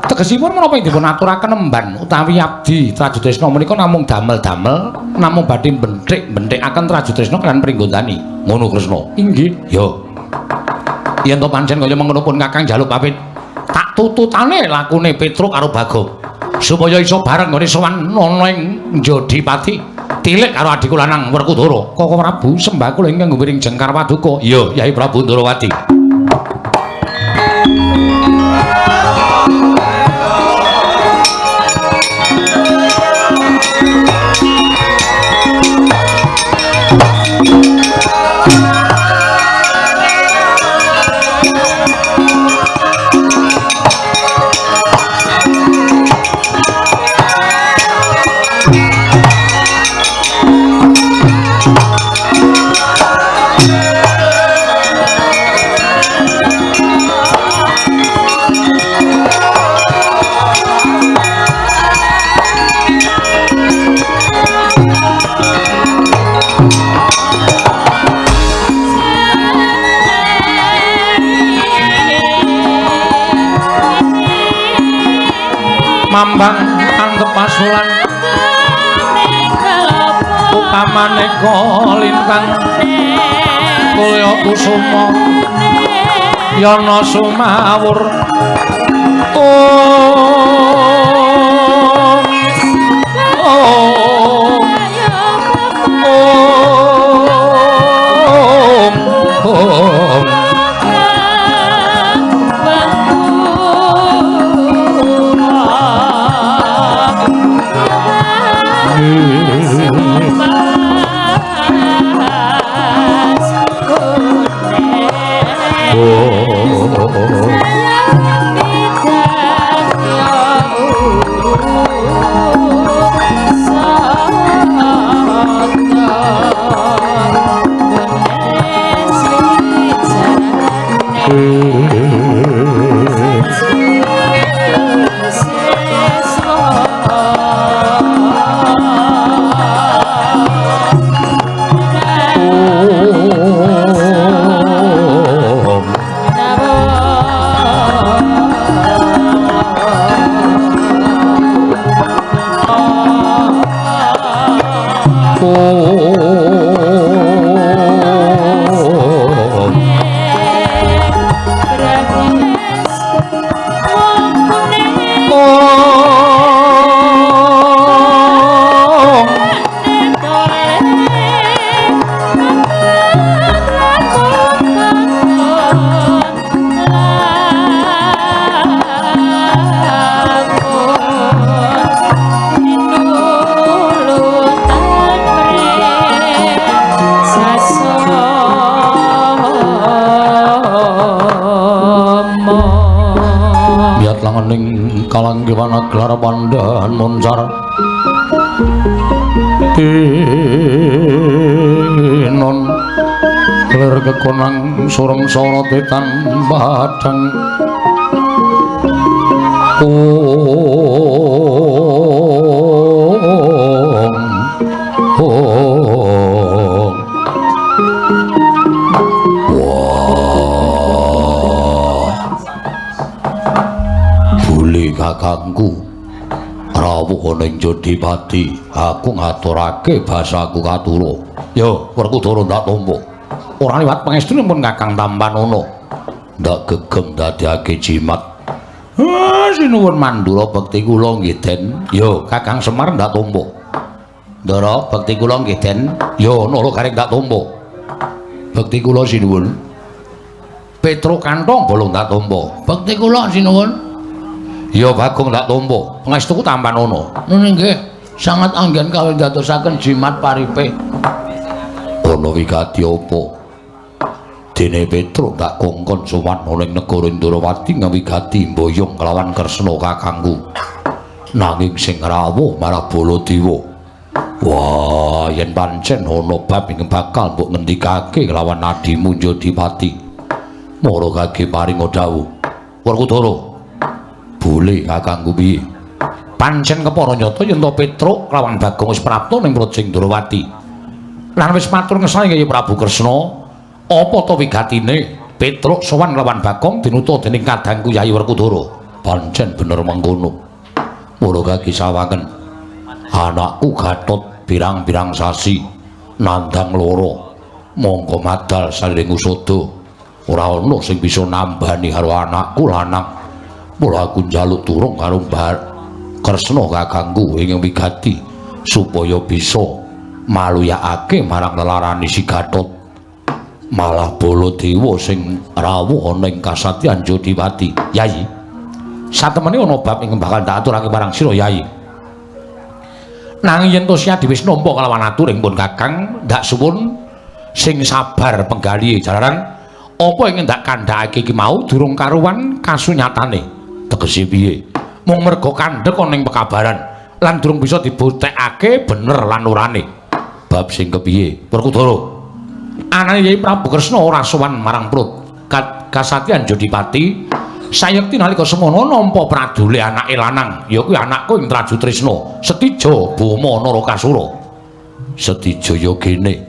tegesipun menapa dipun aturaken emban utawi abdi Trajutrisna menika namung damel-damel, namung badhe benthik-benthikaken Trajutrisna kaliyan Pringgondani. Ngono Kresna. Inggih. Ya. Yen to pancen kaya mengono pun Kakang njaluk pamit. Tak tututane lakune Petruk karo Bagong supaya iso bareng nggone sowan ana ing Jodipati. Tilik karo adhiku lanang Werkudara. Koko Prabu sembah kula ingkang gumiring jengkar paduka. Iya, Yai Prabu Ndrawati. Mambang antep pasulan upamaneka lintang kulya kusuma yana sumawur. Om om om om. Kalanggiwana gelar pandhan moncar tinon lir kekonang sureng sorote padhang. Om om. Wah. kakangku rawuh ana ing Jodipati, aku ngaturake basaku katura. Yo, Werkudara ndak tampa. Ora liwat pangestunipun Kakang Tampanana. Ndak gegem dadekake jimat. Ah, sinuwun Mandura bekti kula nggih Den. Yo, Kakang Semar ndak tampa. Ndara bekti kula nggih Den. Yo, Nala Gareng ndak tampa. Bekti kula sinuwun. Petruk Kantong bolong ndak tampa. Bekti kula sinuwun. Ya Bagong ndak tampa. Pangestuku Tampanana. Nggih, nggih. Sangat anggen kawindadosaken jimat paripe. Ana wigati apa? Dene Petruk ndak kongkon sowan ana ing negara Ndrawati ngawigati mboyong kelawan Kresna kakangku. Nanging sing rawuh malah Baladewa. Wah, yen pancen ana bab ingkang bakal mbok ngendikake kelawan adimu Jodipati. Mara kage paringa dawuh. Werkudara. Boleh kakangku piye? Pancen kepara nyata yen to Petruk lawan Bagong wis prapta ning Praja Ndrawati. Lan wis matur ngesane Kyai Prabu Kresna, apa to wigatine Petruk sowan lawan Bagong dinuta dening kadangku Yayi Werkudara. Pancen bener mengkono. Mula kaki sawangen anakku Gatot pirang-pirang sasi nandang loro mongko madal saliring usada. Ora ana sing bisa nambani karo anakku lanang. Mula aku njaluk turung karo Mbah Kresna kakangku ing wigati supaya bisa maluyakake marang lelarane si Gatot. Malah Baladewa sing rawuh ana ing kasatyan Jodipati. Yayi, satemene ana bab ingkang bakal tak aturake marang sira Yayi. Nanging yen to Siadi wis nampa kelawan aturing pun Kakang, ndak suwun sing sabar penggalihe jalaran apa ingkang ndak kandhakake iki mau durung karuwan kasunyatane. Tegese piye? Mung merga kandhek ana ing pekabaran lan durung bisa dibuktekake bener lan orane. Bab sing kepiye? Werkudara. Anane Kyai Prabu Kresna ora sowan marang Prut Kasatyan Jodipati. Sayekti nalika semono nampa pradule anake lanang, ya kuwi anakku ing Trajutrisna, Setija Boma Narakasura. Setija ya gene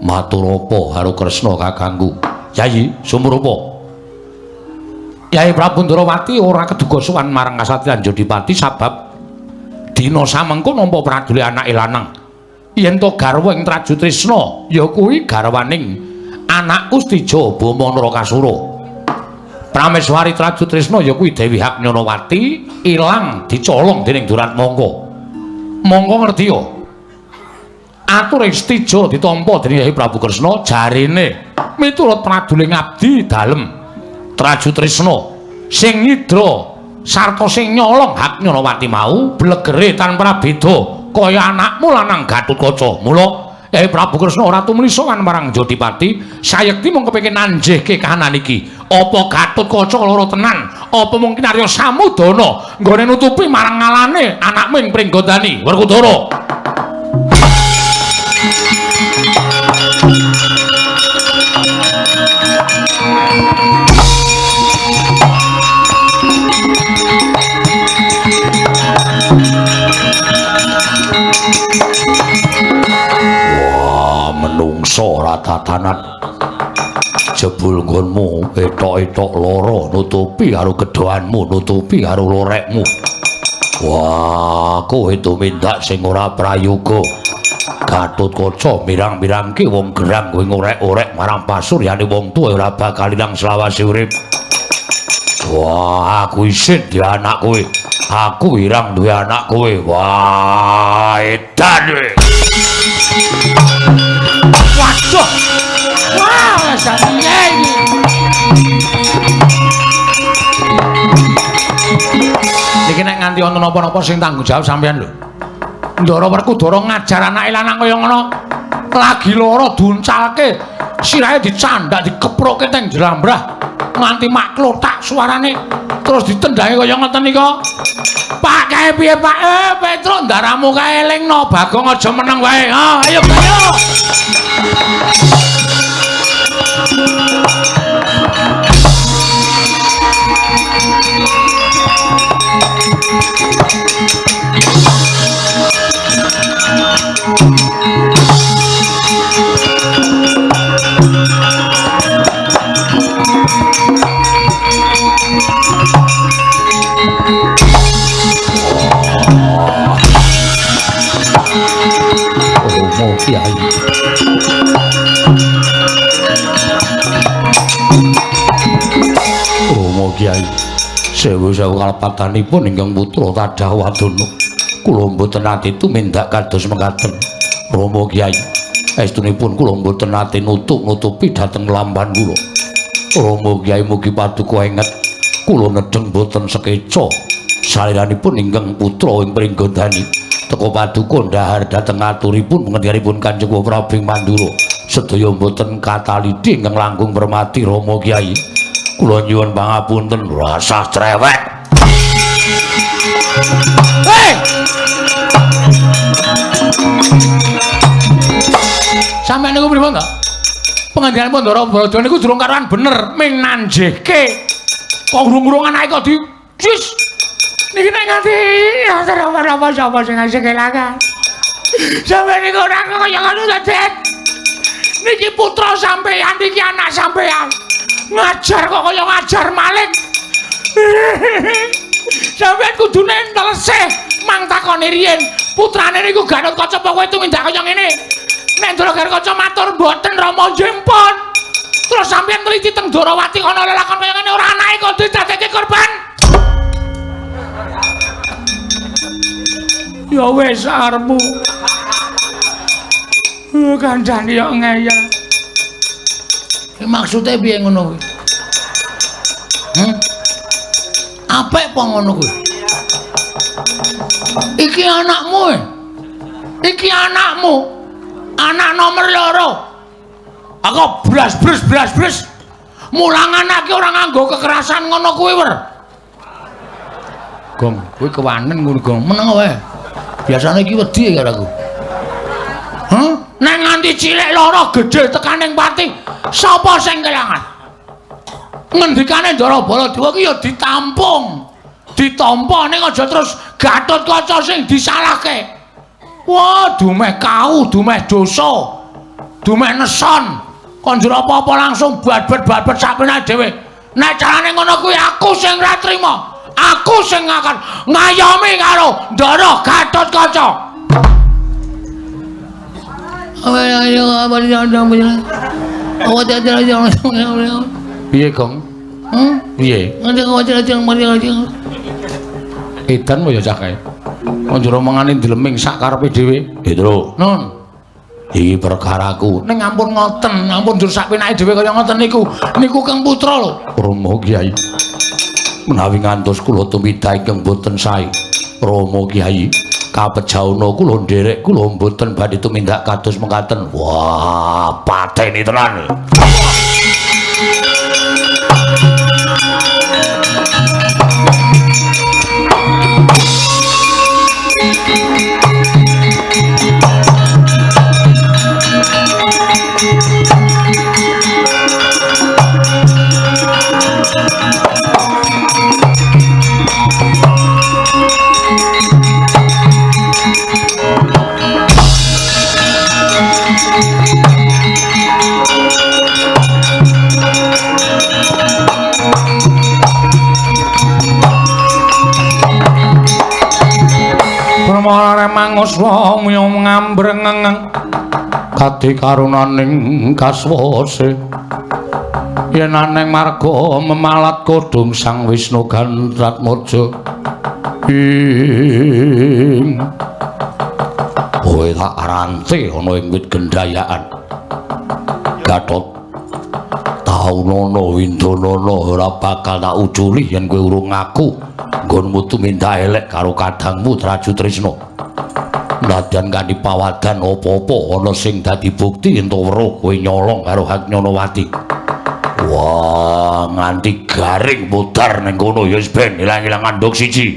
matur apa karo Kresna kakangku? Yayi, sumrupa. Yai Prabu Ndrawati ora keduga sowan marang Kasatriyan Jodipati sabab dina samengko nampa pradule anake lanang. Yen to garwa ing Trajutrisna ya kuwi garwaning anakku Setija Boma Narakasura. Prameswari Trajutrisna ya kuwi Dewi Haknyanawati ilang dicolong dening Duratmangka. Mongko ngerti ya. Ature Setija ditampa dening Yai Prabu Kresna jarene miturut pradule ngabdi dalem Trajutrisna sing nyidra sarta sing nyolong Haknyanawati mau blegere tanpa beda kaya anakmu lanang Gatotkaca. Mula Kyai Prabu Kresna ora tumuli sowan marang Jodipati sayekti mung kepengin nanjihke kahanan iki. Apa Gatotkaca lara tenan? Apa mungkin Arya Samudana nggone nutupi marang ngalane anakmu ing Pringgondani? Werkudara. Wah, menungso ora tatanan. Jebul nggonmu etok-etok lara nutupi karo gedhoanmu, nutupi karo lorekmu. Wah, kowe tumindak sing ora prayoga. Gatotkaca mirang-mirangke wong gerang kowe ngorek-orek marang pasuryane wong tuwa ora bakal ilang selawase urip. Wah, aku isin duwe anak kowe. Aku wirang duwe anak kowe. Wah, edan kowe. Waduh. Wah, rasane iki. Niki nek nganti ana napa-napa sing tanggung jawab sampean lho. Ndara Werkudara ngajar anake lanang kaya ngono. Lagi lara duncalke, sirahe dicandak dikeproke teng jlambrah nganti maklotak suarane terus ditendangi kaya ngoten nika. Pak kae piye Pak? Petruk ndaramu kae elingno Bagong aja meneng wae. Ha, ayo ayo. Kyai. Rama Kyai, sewu-sewu kalepatanipun ingkang putra tadah wadana. Kula mboten nate tumindak kados mekaten. Rama Kyai, estunipun kula mboten nate nutup-nutupi dhateng lamban kula. Rama Kyai mugi paduka enget kula nedheng mboten sekeca saliranipun ingkang putra ing Pringgondani. Teka paduka ndhahar dhateng aturipun pengendhanipun Kanjeng Prabu ing Mandura. Sedaya mboten kataliti ingkang langkung permati Rama Kyai. Kula nyuwun pangapunten rasah cerewet. Hei! Sampeyan niku pripun to? Pengendhanipun Ndara Baladewa niku durung karuan bener ming nanjehke. Kok urung-urung anake kok di jis. Niki nek nganti ora sapa sing ngasih kelangan. Sampeyan niku ora kaya ngono to, Det. Niki putra sampeyan, niki anak sampeyan. Ngajar kok kaya ngajar maling. Sampeyan kudune neleseh mang takoni riyin. Putrane niku Gatotkaca apa kowe tumindak kaya ngene? Nek Ndara Gatotkaca matur mboten Rama nggih pun. Terus sampeyan nliti teng Ndorowati ana lelakon kaya ngene ora anake kok didadekke korban. Ya wis arepmu. Kancane yo ngeyel. Maksude piye ngono kuwi? Apik apa ngono kuwi? Iki anakmu e. Iki anakmu. Anak nomor 2. Aku blas-blas blas-blas. Mulang anake ora nganggo kekerasan ngono kuwi, Wer. Gong, kuwi kewanen ngono, Gong. Meneng wae. Biasane iki wedi karo aku. Hah? Nek nganti cilik loro gedhe tekaning pati, sapa sing kelangan? Ngendikane Ndara Baladewa ki ya ditampung. Ditampa ning aja terus Gatotkaca sing disalahke. Wah, dumeh kau, dumeh dosa. Dumeh neson. Kon njur apa-apa langsung babet-babet sakpenake dhewe. Nek carane ngono kuwi aku sing ora trima. Aku sing akan ngayomi karo Ndara Gatotkaca. Piye, Gong? Piye? Edan ya cah kae. Kok njur omongane ndleming sak karepe dhewe. Petro. Nun. Iki perkaraku. Ning ampun ngoten, ampun njur sak penake dhewe kaya ngoten niku. Niku Kang Putra lho. Rama Kyai. Menawi ngantos kula tumindak ingkang boten sae. Rama Kyai, kapejauna kula nderek kula mboten badhe tumindak kados mekaten. Wah, pateni tenan. Manguswa ngambrengeng kadi karunaning kaswase yen aneng marga memalat kodhong Sang Wisnu Gandratmaja ing kowe tak rante ana ing wit gendayaan Gatot taunono windonono ora bakal tak uculi yen kowe urung ngaku nggonmu tumindak elek karo kadangmu Traju Trisna. Nadyan kanthi pawadan apa-apa ana sing dadi bukti yen weruh kowe nyolong karo Haknyonowati. Wah, nganti garing mudhar ning kono ya wis ben ilang-ilang andhuk siji.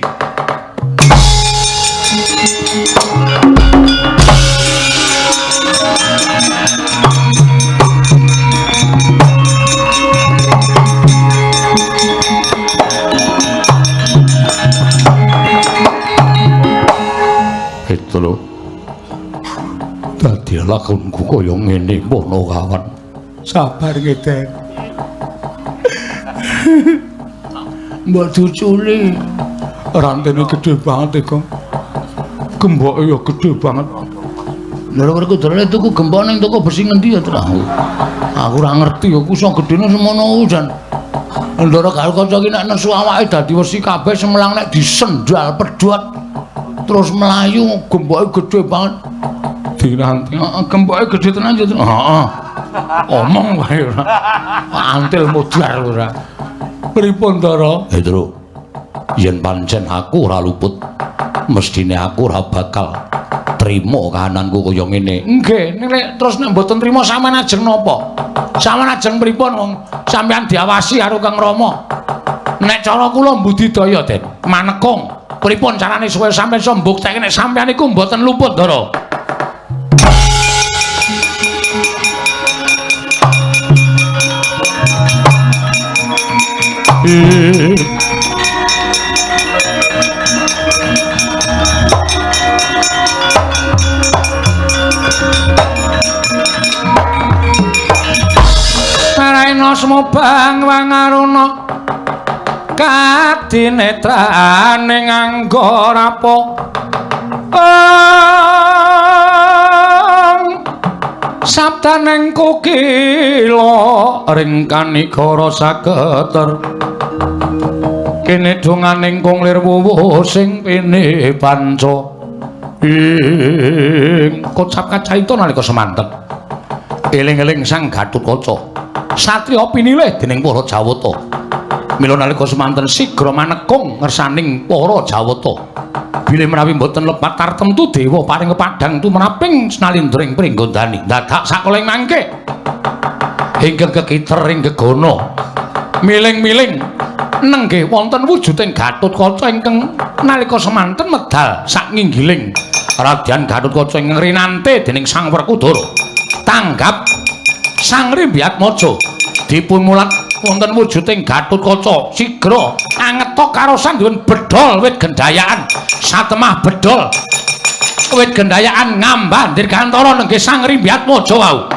Itu lho. Dadi lakonku kaya ngene mono kawan. Sabar nggih, Den. Mbok duculi. Rantene gedhe banget e, Gong. Gemboke ya gedhe banget. Ndara Werkudara tuku gembok ning toko besi ngendi ya, Tru? Aku ora ngerti ya, kusa gedene semono jan. Ndara Gatotkaca iki nek nesu awake dadi wesi kabeh semelang nek disendal pedhot terus mlayu gemboke gedhe banget. Diranti, heeh, gemboke gedhe tenan ya, Tru. Heeh. Omong wae ora. Antil modar ora. Pripun, Ndara? Tru. Yen pancen aku ora luput, mestine aku ora bakal trima kahananku kaya ngene. Nggih, nek terus nek mboten trima sampean ajeng napa? Sampean ajeng pripun wong sampean diawasi karo Kang Rama? Nek cara kula mbudidaya, Den, manekung. Pripun carane supaya sampean iso mbuktekke nek sampean iku mboten luput, Ndara? Naraina smobang wangaruna kadinetrane nganggo rapo sabdaneng kokila ring kanigara saketer kene donganing kung lir wuwuh sing pene panca ing kocap kacaita nalika semanten eling-eling Sang Gatotkaca satriya pinilih dening para Jawata. Mila nalika semanten sigra manekung ngersaning para Jawata. Bilih menawi mboten lepat tartemtu dewa paring kepadhang tumraping snalindra ing pringgondani. Dadak sakoling mangke ingkang kekiter ing gegana miling-miling nenggih wonten wujuding Gatotkaca ingkang nalika semanten medal sak nginggiling Radyan Gatotkaca ingkang rinante dening Sang Werkudara. Tanggap Sang Rimbyatmaja dipun mulat wonten wujuding Gatotkaca sigra angetok karosan duwen bedhol wit gendayaan satemah bedhol wit gendayaan ngambah dirgantara nenggih Sang Rimbyatmaja wau.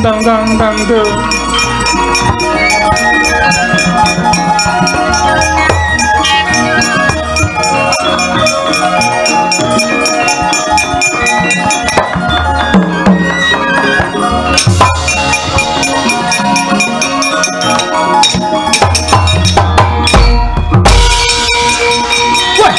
Dang dang dang dang. Woi.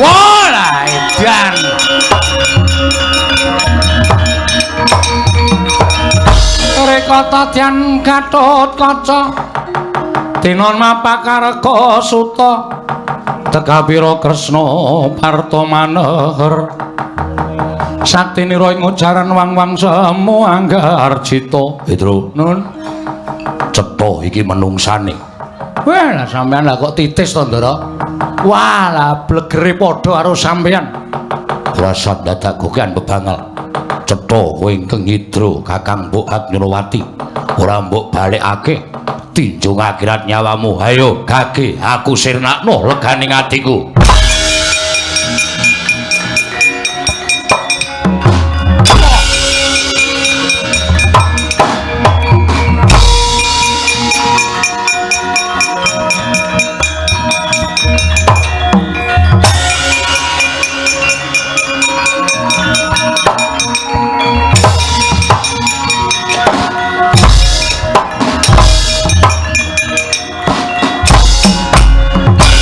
Wah. Rekata dyan Gatotkaca dinon mapakarga suta tekapira Kresna parta maneher saktinira ing ujaran wang-wang semu anggarjita. Tru, Nun, cetha iki menungsane. Wah, lah sampean lah kok titis to, Ndara? Wah, lah blegere padha karo sampean. Rasat dadak gokean bebangal. Cetha kowe ingkang ngidra Kakang Mbok Agnyrawati. Ora mbok balekake tinjung akhirat nyawamu. Hayo gage aku sirnakno leganing atiku.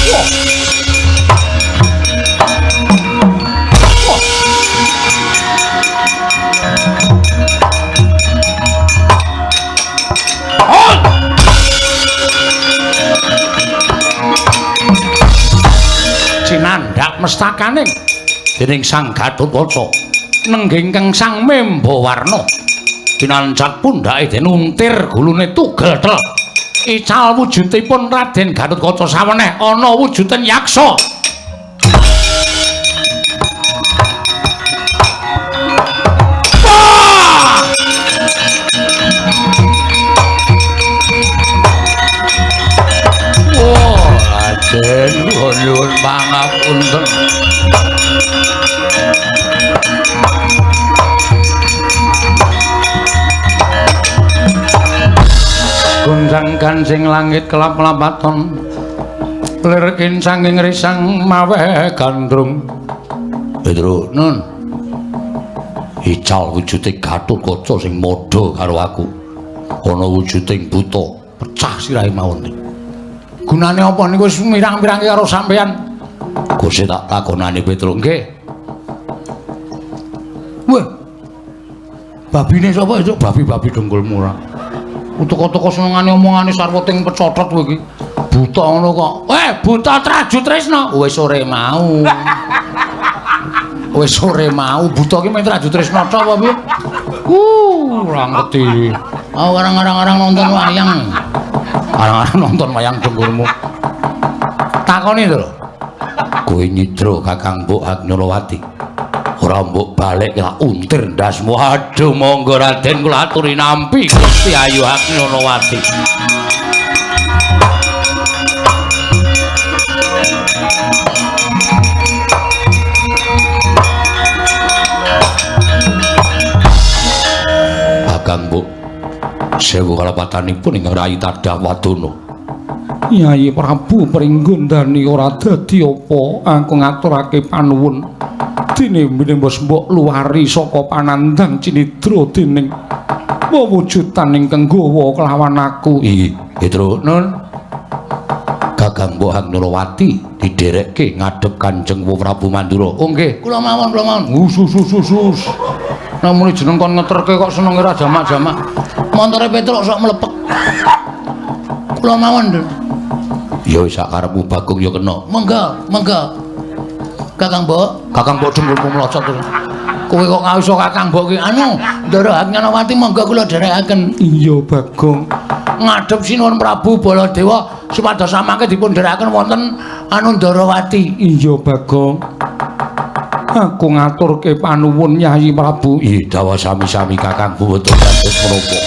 Wah. mestakane dening Sang Gatotkaca nenggih ingkang Sang Membawarna. Dinancak pundhake den untir gulune tugel tel. Ical wujudipun Raden Gatotkaca saweneh ana wujuding yaksa. Wah, Raden nyuwun pangapunten. Gonjang gansing langit kelap-lapaton lir kincanging risang maweh gandrung. Petro, nun. Ical wujude Gatotkaca sing madha karo aku. Ana wujuding buta, pecah sirahe mawon. Gunane apa niku wis mirang-mirangke karo sampeyan? Gusti tak takonane Petro. Nggih. Wah. Babine sapa itu? Babi-babi dengkulmu ora. Toko-toko senengane omongane sarwa ting pecotot kowe iki. Buta ngono kok. Eh, buta Traju Tresna. Wis sore mau. Wis sore mau buta ki men Traju Tresna tok apa piye? Ora ngerti. Oh, orang-orang nonton wayang. Orang-orang nonton wayang dengkulmu. Takoni to lho. Kowe nyidra Kakang Mbok Agnyalawati. Ora mbok balik lak untir ndasmu. Aduh, monggo Raden kula aturi nampi Gusti Ayu Agnyalawati. Kakang Mbok, sewu kalapatanipun ingkang rayi Tadah Wadana. Yayi Prabu Pringgondani ora dadi apa aku ngaturake panuwun. Dene mbok mbok luwari saka panandhang cinidra dening wewujudan ingkang gawa kelawan aku. Iki, Petro, Nun. Kakang Mbok Agnyalawati didherekke ngadhep Kanjeng Prabu Mandura. Oh nggih, kula mawon, kula mawon. Sus sus sus sus. Namune jeneng kon ngeterke kok senenge ra jamak-jamak. Montore Petruk sok mlepek. Kula mawon, Dun. Ya wis sak karepmu Bagong ya kena. Monggo, monggo. Kakang Mbok, Kakang Mbok dengkulmu mlocot terus. Kowe kok iso Kakang Mbok ki anu, Ndara Agnyalawati monggo kula dherekaken. Iya, Bagong. Ngadhep Sinuwun Prabu Baladewa supados samangke dipun dherekaken wonten anu Ndarawati. Iya, Bagong. Aku ngaturke panuwun Yayi Prabu. Iya, dawa sami-sami Kakang boten dados menapa.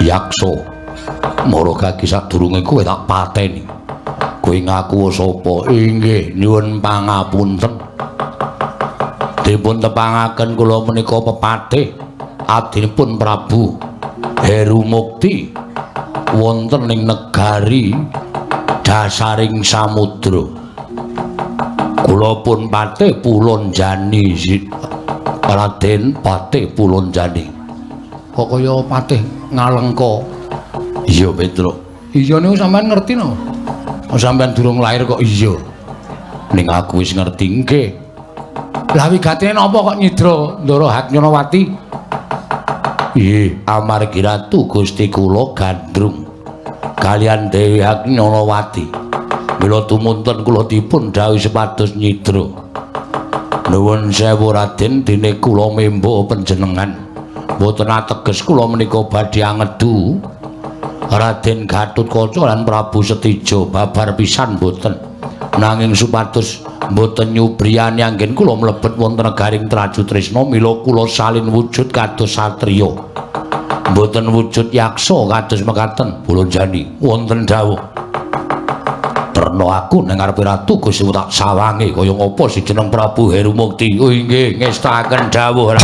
Yaksa, mara kaki sadurunge kowe tak pateni. Kowe ngaku sapa? Inggih, nyuwun pangapunten. Dipun tepangaken kula menika pepatih abdinipun Prabu Heru Mukti wonten ing negari dasaring samudra. Kula pun patih Pulonjani, Raden Patih Pulonjani. Kok kaya patih Ngalengka? Iya, Petro. Iya niku sampean ngerti no? Oh, sampean durung lahir kok iya. Ning aku wis ngerti nggih. Lah wigatine napa kok nyidra Ndara Agnyalawati? Nggih, amargi Ratu Gusti kula gandrung kaliyan Dewi Agnyalawati. Mila tumunten kula dipun dhawuhi supados nyidra. Nuwun sewu Raden, dene kula memba panjenengan. Mboten ateges kula menika badhe angedu Raden Gatotkaca lan Prabu Setija babar pisan mboten. Nanging supados mboten nyubriyani anggen kula mlebet wonten negaring Traju Tresna, mila kula salin wujud kados satriya. Mboten wujud yaksa kados mekaten. Pulonjani wonten dawuh. Terna aku nang ngarepe Ratu Gusti tak sawange kaya ngapa si jeneng Prabu Heru Mukti. Oh inggih, ngestakaken dawuh.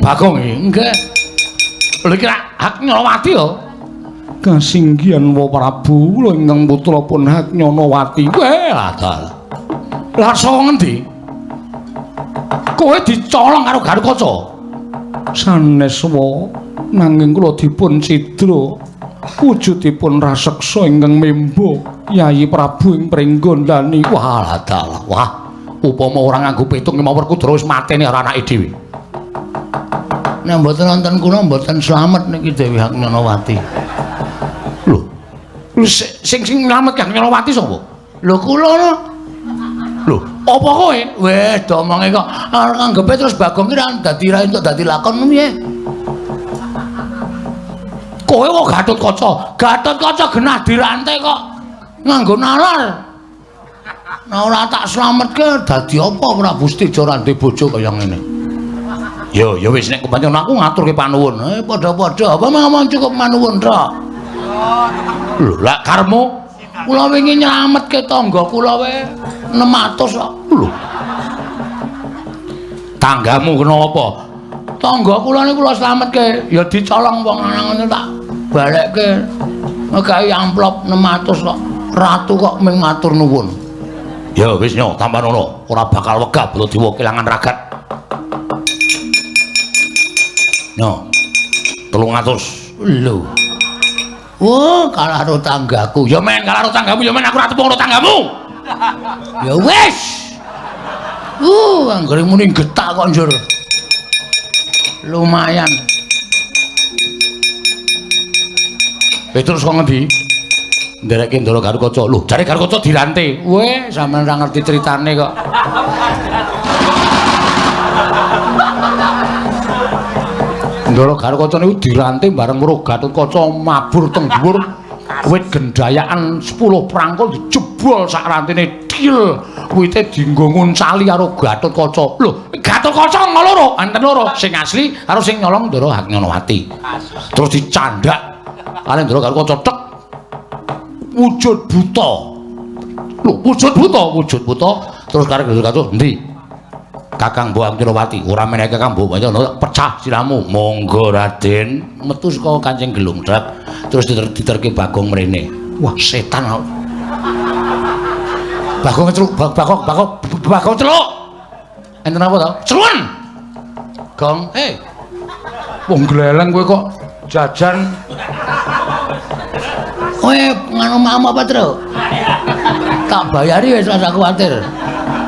Bagong iki. Nggih. Lho iki hak Nyonowati yo. Kasinggihan wa Prabu, kula ingkang putra pun hak Nyonowati. Weh, lah. Lah saka ngendi? Kowe dicolong karo Garukaca. Sanes wa, nanging kula dipun cidra. Wujudipun raseksa ingkang memba Yayi Prabu ing Pringgondani. Wah, lah. Wah, upama ora nganggo petung ki Werkudara wis mateni karo anake dhewe. Nek mboten wonten kula mboten slamet niki Dewi Haknyonowati. Lho, sing sing nylametke Haknyonowati sapa? Lho kula no. Lho, apa kowe? Weh, domonge kok arep nganggepe terus Bagong ki ra dadi ra entuk dadi lakon piye? Kowe kok Gatotkaca? Gatotkaca genah dirante kok nganggo nalar. Nah ora tak slametke dadi apa Prabu Setija ra ndek bojo kaya ngene. Yo, ya wis nek kepancen aku ngaturke panuwun. Padha-padha apa ngomong cukup manuwun tok. Lho, lak karepmu kula wingi nyelametke tangga kula wae 600 kok. Lho. Tanggamu kena apa? Tangga kula niku kula slametke, ya dicolong wong lanang ngono tak balekke. Ngekai amplop 600 kok. Ratu kok ming matur nuwun. Ya wis nyo, tampan ngono, ora bakal wegah Baladewa kelangan ragat. Nyo. 300. Lho. Wah, kalah karo tanggaku. Ya men kalah karo tanggamu, ya men aku ora tepung karo tanggamu. Ya wis. Anggere muni getak kok njur. Lumayan. Terus kok ngendi? Ndereke Ndara Garukaca. Lho, jare Garukaca dirante. Weh, sampean ora ngerti critane kok. Ndara Garukaca niku dirante bareng weruh Gatotkaca mabur teng dhuwur wit gendayakan 10 prangkul dijebol sak rantene til. Wite dienggo nguncali karo Gatotkaca. Lho, Gatotkaca loro, enten loro, sing asli karo sing nyolong Ndara Haknyonowati. Terus dicandak karo Ndara Garukaca tek wujud buta. Lho, wujud buta, wujud buta terus karo Gatotkaca endi? Kakang Mbok Haknyonowati, ora meneh Kakang Mbok pecah siramu. Monggo Raden, metu saka Kancing Gelung trek terus diterke Bagong mrene. Wah, setan kok. Bagong celuk, Bagong, Bagong, Bagong celuk. Enten apa to? Celun. Gong, eh. Wong gleleng kowe kok jajan. Kowe nganu mamah apa, Tru? Tak bayari wis rasa kuwatir.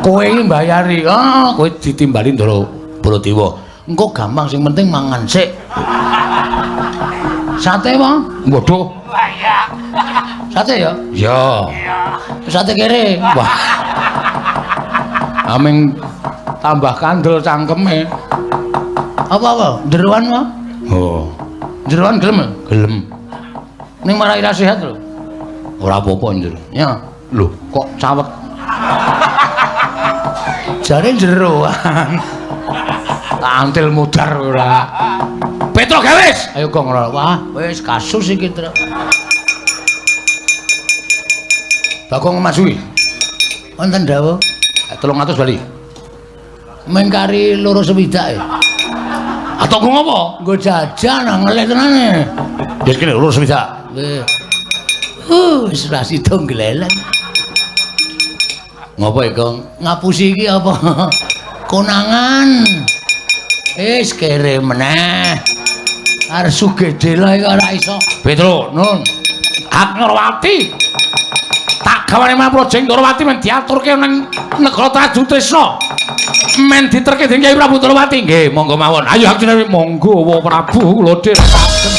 Kowe iki mbayari. Ah, kowe ditimbali Ndara Baladewa. Engko gampang sing penting mangan sik. Sate, Bang? Waduh. Sate ya? Ya. Sate kere. Wah. Aming tambah kandel cangkeme. Apa-apa? Jeroan, Bang? Oh. Jeroan gelem? Gelem. Ning marai ra sehat lho. Ora apa-apa njero. Ya. Lho, kok cawet? Jare jeroan. Tak antil mudar ora. Petro Gawis. Ayo gong ora. Wah, wis kasus iki, Tru. Bagong masuki. Wonten dawuh 300 bali. Mung kari 2 swidak. Atau nggo ngopo? Nggo jajan ngelih tenane. Ya kene 2 swidak. Nggih. Wis ra sida gleleng. Ngopo ya, Gong? Ngapusi iki apa? Konangan. Wis kere meneh. Arep sugih dela iki ora iso. Petro, nun. Haknyonowati. Tak gawane Maprojeng Ndorowati men diaturke nang negara Trajutrisna. Men diterke dening Kyai Prabu Ndorowati. Nggih, monggo mawon. Ayo Haknyonowati, monggo wa Prabu kula dherekaken.